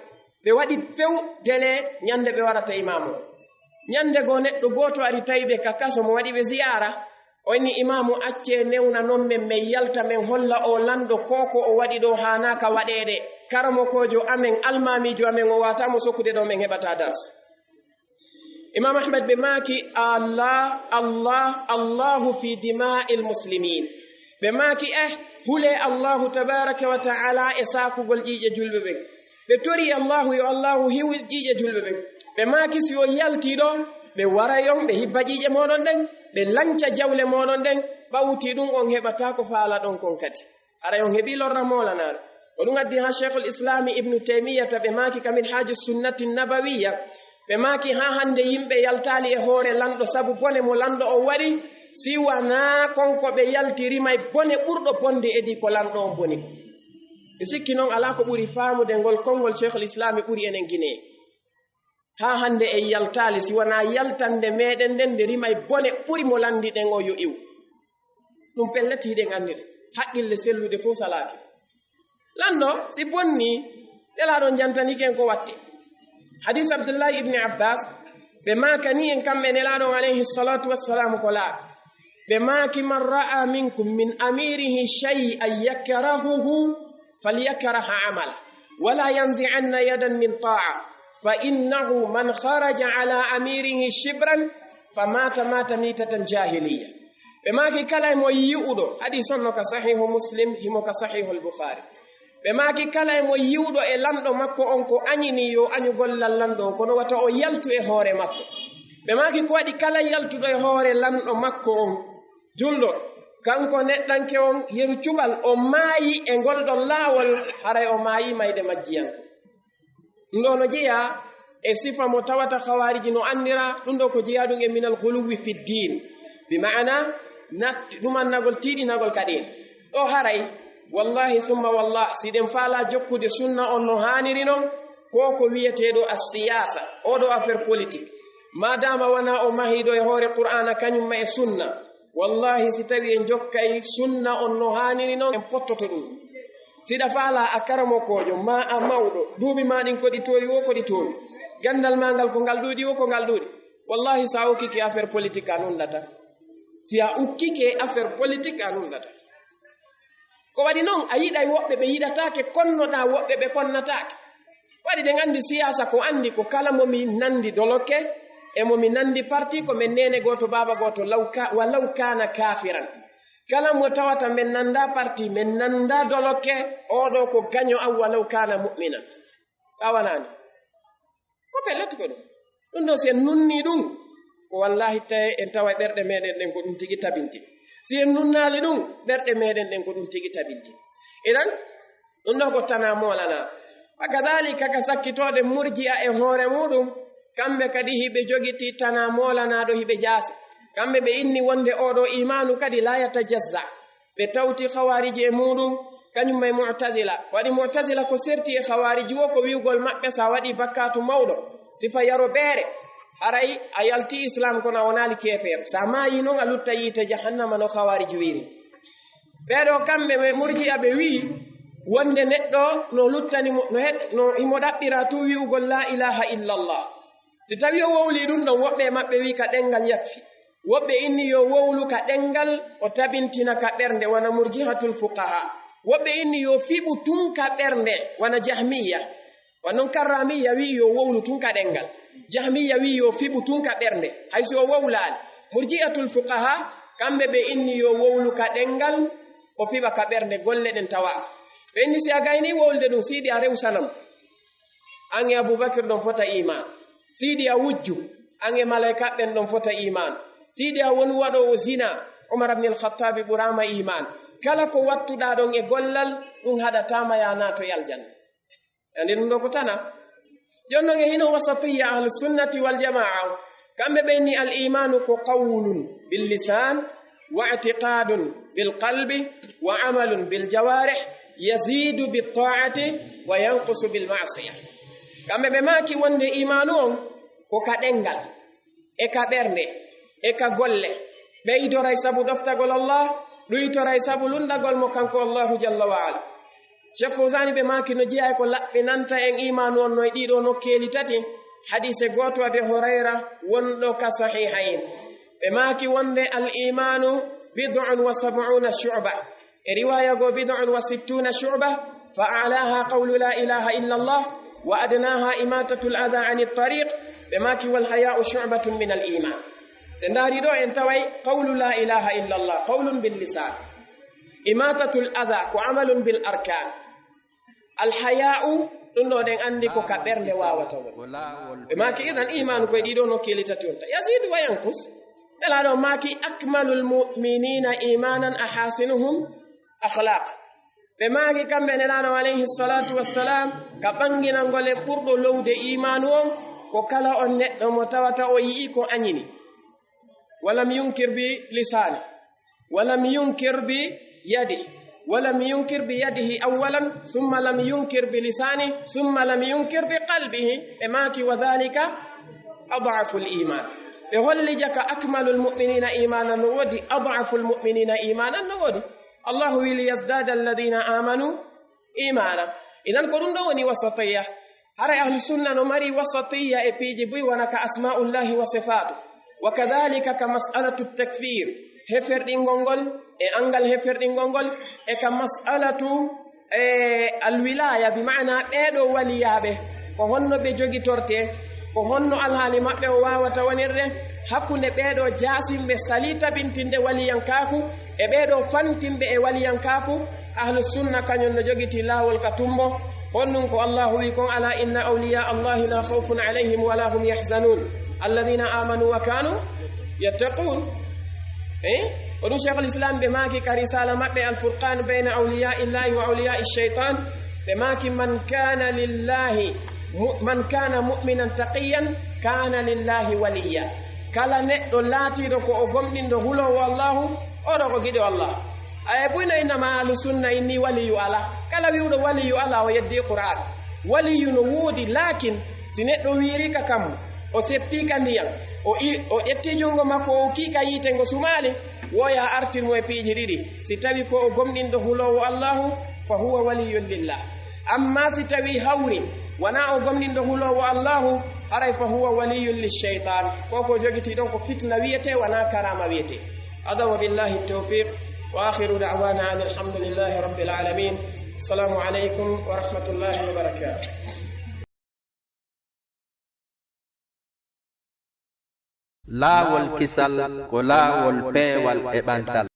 Ɓe waɗi few dele ñande ɓe warata imaamu. Ñande goo neɗɗo gooto ari tawi ɓe ka kaso, mo waɗi ɓe ziyaara. O inni, "Imaamu, accee newnanon men, men yalta, men holla oo lanɗo ko ko o waɗi ɗoo haanaaka waɗeede. Karamokoojo amen, almaamiijo amen, o waawataa mo sokkude ɗoo, men heɓataa dars." Imaam Ahmad ɓe maaki, "Allah, Allah, Allahu fi dimaa'il muslimiin." Ɓe maaki, "Eh, hulee Allahu tabaaraka wa ta'ala e saakugol ƴiiƴe julɓe ɓen." Ɓe torii Allahu yo Allahu hiwu ƴiiƴe julɓe ɓen. Ɓe maaki, "Si on yaltii ɗoo, ɓe waray on, ɓe hibba ƴiiƴe mooɗon ɗen, ɓe lanca jawle mooɗon ɗen, ɓawti ɗum on heɓataa ko faalaɗon kon kadi. Haray on heɓii lorra moolanaaɗo." Ko ɗum addi haa Sheikhul Islami Ibnu Taymiyyata ɓe maaki ka Minhaaju Sunnati Nabawiyya, ɓe maaki, "Haa hannde yimɓe yaltaali e hoore lanɗo sabu bone mo lanɗo on waɗi, si wanaa kon ko ɓe yalti rimay bone ɓurɗo bonde edii ko lanɗo on boni kon." Mi sikki non alaa ko ɓuri faamude ngol konngol Sheikhul Islami ɓuri enen Gine. Haa hannde en yaltaali, si wanaa yaltande meɗen nden nde rimay bone ɓuri mo lanɗi ɗen o yo iw. Ɗum pellet hiɗen anndi ɗum. Haqqille sellude fof salaaki. Lanɗo, si bonni, Nelaaɗo jantanike en ko watti. Hadis Abdullahi ibni Abbas, ɓe maakani en kamɓe Nelaaɗo alayhi salatu wassalamu ko laaɓi. Ɓe maaki, "Man ra'a minkum min amirihi shay'an yakrahuhu, falyakrah amala, wala yanzi'anna yadan min ta'a, fa innahu man kharaja ala amirihi shibran, fa mata, mata mitatan jahiliya." Ɓe maaki, "Kala e mo yi'uɗo," hadis on no ka Sahihu Muslim, himo ka Sahihul Bukhari. Ɓe maaki, "Kala e mo yi'uɗo e lanɗo makko on ko añini yo añu gollal lanɗo on, kono wata o yaltu e hoore makko." Ɓe maaki, "Ko waɗi kala yaltuɗo e hoore lanɗo makko on, julɗo, kanko neɗɗanke on, yeru cuɓal, o maayi e ngol ɗon laawol, haray o maayi mayde majjiyanko?" Ɗum ɗo no jeyaa e sifa mo tawata Khawariji no anndira, ɗum ɗo ko jeyaa ɗum e minal ghuluwi fi diin, bi ma'ana natti ɗumannagol, tiiɗinagol ka diina. Ɗo haray, wallahi summa wallah, si ɗen faalaa jokkude sunna on no haaniri non, ko ko wiyeteeɗo as-siyaasa, oo ɗo affaire politique, maadaama wanaa o mahiiɗo e hoore Qur'aana kañum ma e sunna, wallahi, si tawi en jokkay sunna on no haaniri non, en pottoto ɗum. Siɗa faalaa a karamokoojo, maa a mawɗo, duuɓi maa ɗin ko ɗi toowi, wo ko ɗi toowi. Ganndal maa ngal ko ngal ɗuuɗi, wo ko ngal ɗuuɗi. Wallahi, si a ukkike affaire politique a nunɗata. Si a ukkike affaire politique a nunɗata. Ko waɗi non, a yiɗay woɓɓe ɓe yiɗataake, konnoɗaa woɓɓe ɓe konnataake. Waɗi ɗen anndi siyaasa ko anndi ko kala mo mi nanndi dolokke, e mo mi nanndi parti, ko men neene gooto, baaba gooto, law ka-, wa law kaana kaafiran. Kala mo tawata men nanndaa parti, men nanndaa dolokke, oo ɗo ko gaño an wa law kaana mu'minan. A wanaani. Ko pellet ko ɗum. Ɗum ɗo si en nunnii ɗum, ko wallahi tawi en tawa ɓerɗe meɗen ɗen ko ɗum tigi tabinti. Si en nunnaali ɗum, ɓerɗe meɗen ɗen ko ɗum tigi tabinti. Idan, ɗum ɗo ko tanaa moolanaa. Wa kadhalika ka sakkitooɗe murji'a e hoore muɗum, kamɓe kadi hiɓe jogitii tanaa moolanaaɗo hiɓe jaasi. Kamɓe ɓe inni wonde oo ɗo iimaanu kadi laa yatajazza. Ɓe tawti Khawariji e muɗum, kañum e Mu'tazila. Ko waɗi Mu'tazila ko serti e Khawariji wo ko wi'ugol maɓɓe, si a waɗi bakkaatu mawɗo, sifa yaro beere, haray a yalti Islam, kono a wonaali keefeero. Si a maayi non, a lutta yiite jahannama no Khawariji wi'iri. Ɓee ɗo kamɓe ɓe murji'a ɓe wi'i wonde neɗɗo no luttani mo, no heɗ-, no himo ɗaɓɓira tun wi'ugol laa ilaaha illallah. Si tawi o wowli ɗum ɗon, woɓɓe e maɓɓe wi'i ka ɗenngal yaffi. Woɓɓe inni yo wowlu ka ɗenngal, o tabintina ka ɓernde, wano murjihatul fuqaha. Woɓɓe inni yo fiɓu tun ka ɓernde, wano jahmiya. Wano non karramiya wi'i yo wowlu tun ka ɗenngal. Jahmiya wi'i yo fiɓu tun ka ɓernde, hay si o wowlaali. Murjihatul fuqaha, kamɓe ɓe inni yo wowlu ka ɗenngal, o fiɓa ka ɓernde, golle ɗen tawa. Ɓe inni si a gayni wowlude ɗum, siidi a rewsanam. An e Abubakir ɗon fota iman. Siidi a wujju. An e malaika ɓen ɗon fota iman. Siidi a wonu waɗoowo zina. Umar ibn al-Khattabi ɓuraama iman. Kala ko wattuɗaa ɗon e gollal, ɗum haɗataama ya naatoy aljanna. Andi ɗum ɗo ko tana. Jooni non e hino wasatiyya ahlu sunnati wal jamaa. Kamɓe ɓe ni al imanu ko qawlun bil lisan, wa i'tiqadun bil qalbi, wa amalun bil jawarih, yazidu bit ta'ati, wa yanqusu bil ma'siyah. Kamɓe ɓe maaki wonde imaanu on ko ka ɗenngal, e ka ɓernde, e ka golle, ɓeydoray sabu ɗoftagol Allah, ɗuytoray sabu lunndagol mo kanko Allahu jalla wa ala. Cheikh Fawzani ɓe maaki no jeyaa e ko laɓɓinanta en iimaanu on no e ɗiɗo nokkeeli tati. Hadiise gooto Abi Hurayra wonɗo ka Sahihayn. Ɓe maaki wonde al iimaanu bid'un wa sab'una shu'ba. E riwaaya goo bid'un wa sittuna shu'ba, fa a'laha qawlu la ilaha illa Allah, wa adnaha imatatul adha anit tariq, ɓe maaki wal haya'u shu'batun min al iman. Se ndaari ɗo en taway qawlu la ilaha illa Allah, qawlun bil lisan. Imatatul adha ko amalun bil arkan. Al haya'u, ɗum ɗo ɗen anndi ko ka ɓernde waawata won. Ɓe maaki idan imaanu koye ɗiɗo nokkeeli tati on ta. Yazidu wa yankus. Nelaaɗo maaki akmalul mu'minina imanan ahasinuhum akhlaqa. Ɓe maaki kamɓe Nelaaɗo alayhi salatu wassalam ka ɓanginangol e ɓurɗo lowde imaanu on ko kala on neɗɗo mo tawata o yi'i ko añini. Walam yunkir bi lisani. Walam yunkir bi yadi. Walam yunkir bi yadihi awwalan, summa lam yunkir bi lisani, summa lam yunkir bi qalbihi. Ɓe maaki wa dhalika ad'aful iman. Ɓe holli jaka akmalul mu'minina imanan no woodi, ad'aful mu'minina imanan no woodi. Allahu wi liyazdada alladhina amanu imana. Idan ko ɗum ɗo woni wasatiyya. Haray ahlu sunna no mari wasatiyya e piiji buy wona ka asma'ullahi wa sifatu. Wa kadhalika ka mas'alatu takfir. Heferɗingol ngol, e angal heferɗingol ngol, e ka mas'alatu, e alwilaya, bi ma'ana ɓeeɗo waliyaaɓe. Ko honno ɓe jogitorte? Ko honno alhaali maɓɓe o waawata wonirde? Hakkunde ɓeeɗo jaasimɓe sali tabintinde waliyankaaku, e ɓeeɗo fantimɓe e waliyankaaku, ahlu sunna kañum no jogiti laawol ka tumbo. Honɗum ko Allahu wi kon, ala inna awliya Allahi la khawfun alayhim wa la hum yahzanun. Alladhina amanu wa kanu yattaqun. Eh? O ɗum Sheikhul Islam ɓe maaki ka risala maɓɓe Al Furqan bayna awliya illahi wa awliya shaitan. Ɓe maaki man kana lillahi, mu-, man kana mu'minan taqiyan kana lillahi waliya. Kala neɗɗo laatiiɗo ko o gomɗinɗo huloowo Allahu, oɗo ko giɗo Allah. Aye buy no innama ahlu sunna inni waliyu ala. Kala wi'uɗo waliyu ala o yeddi Qur'an. Waliyu no woodi, lakin si neɗɗo wiiri ka kammu, o seppi ka ndiyan, o i-, o ƴetti junngo makko o kii ka yiite ngo sumaali, woya artir mo e piiji ɗiɗi. Si tawi ko o gomɗinɗo huloowo Allahu, fa huwa waliyun lillah. Amma si tawi hawri, wona o gomɗinɗo huloowo Allahu, haray fa huwa waliyun lishaitan. Ko ko jogiti ɗon ko fitna wiyete, wona karama wiyete. Hada wa billahi tawfiq. Wa akhiru da'wana anil hamdulillahi rabbil alamin. Assalamu alaikum wa rahmatullahi wa barakatuh. Laawol kisal ko laawol peewal e ɓantal.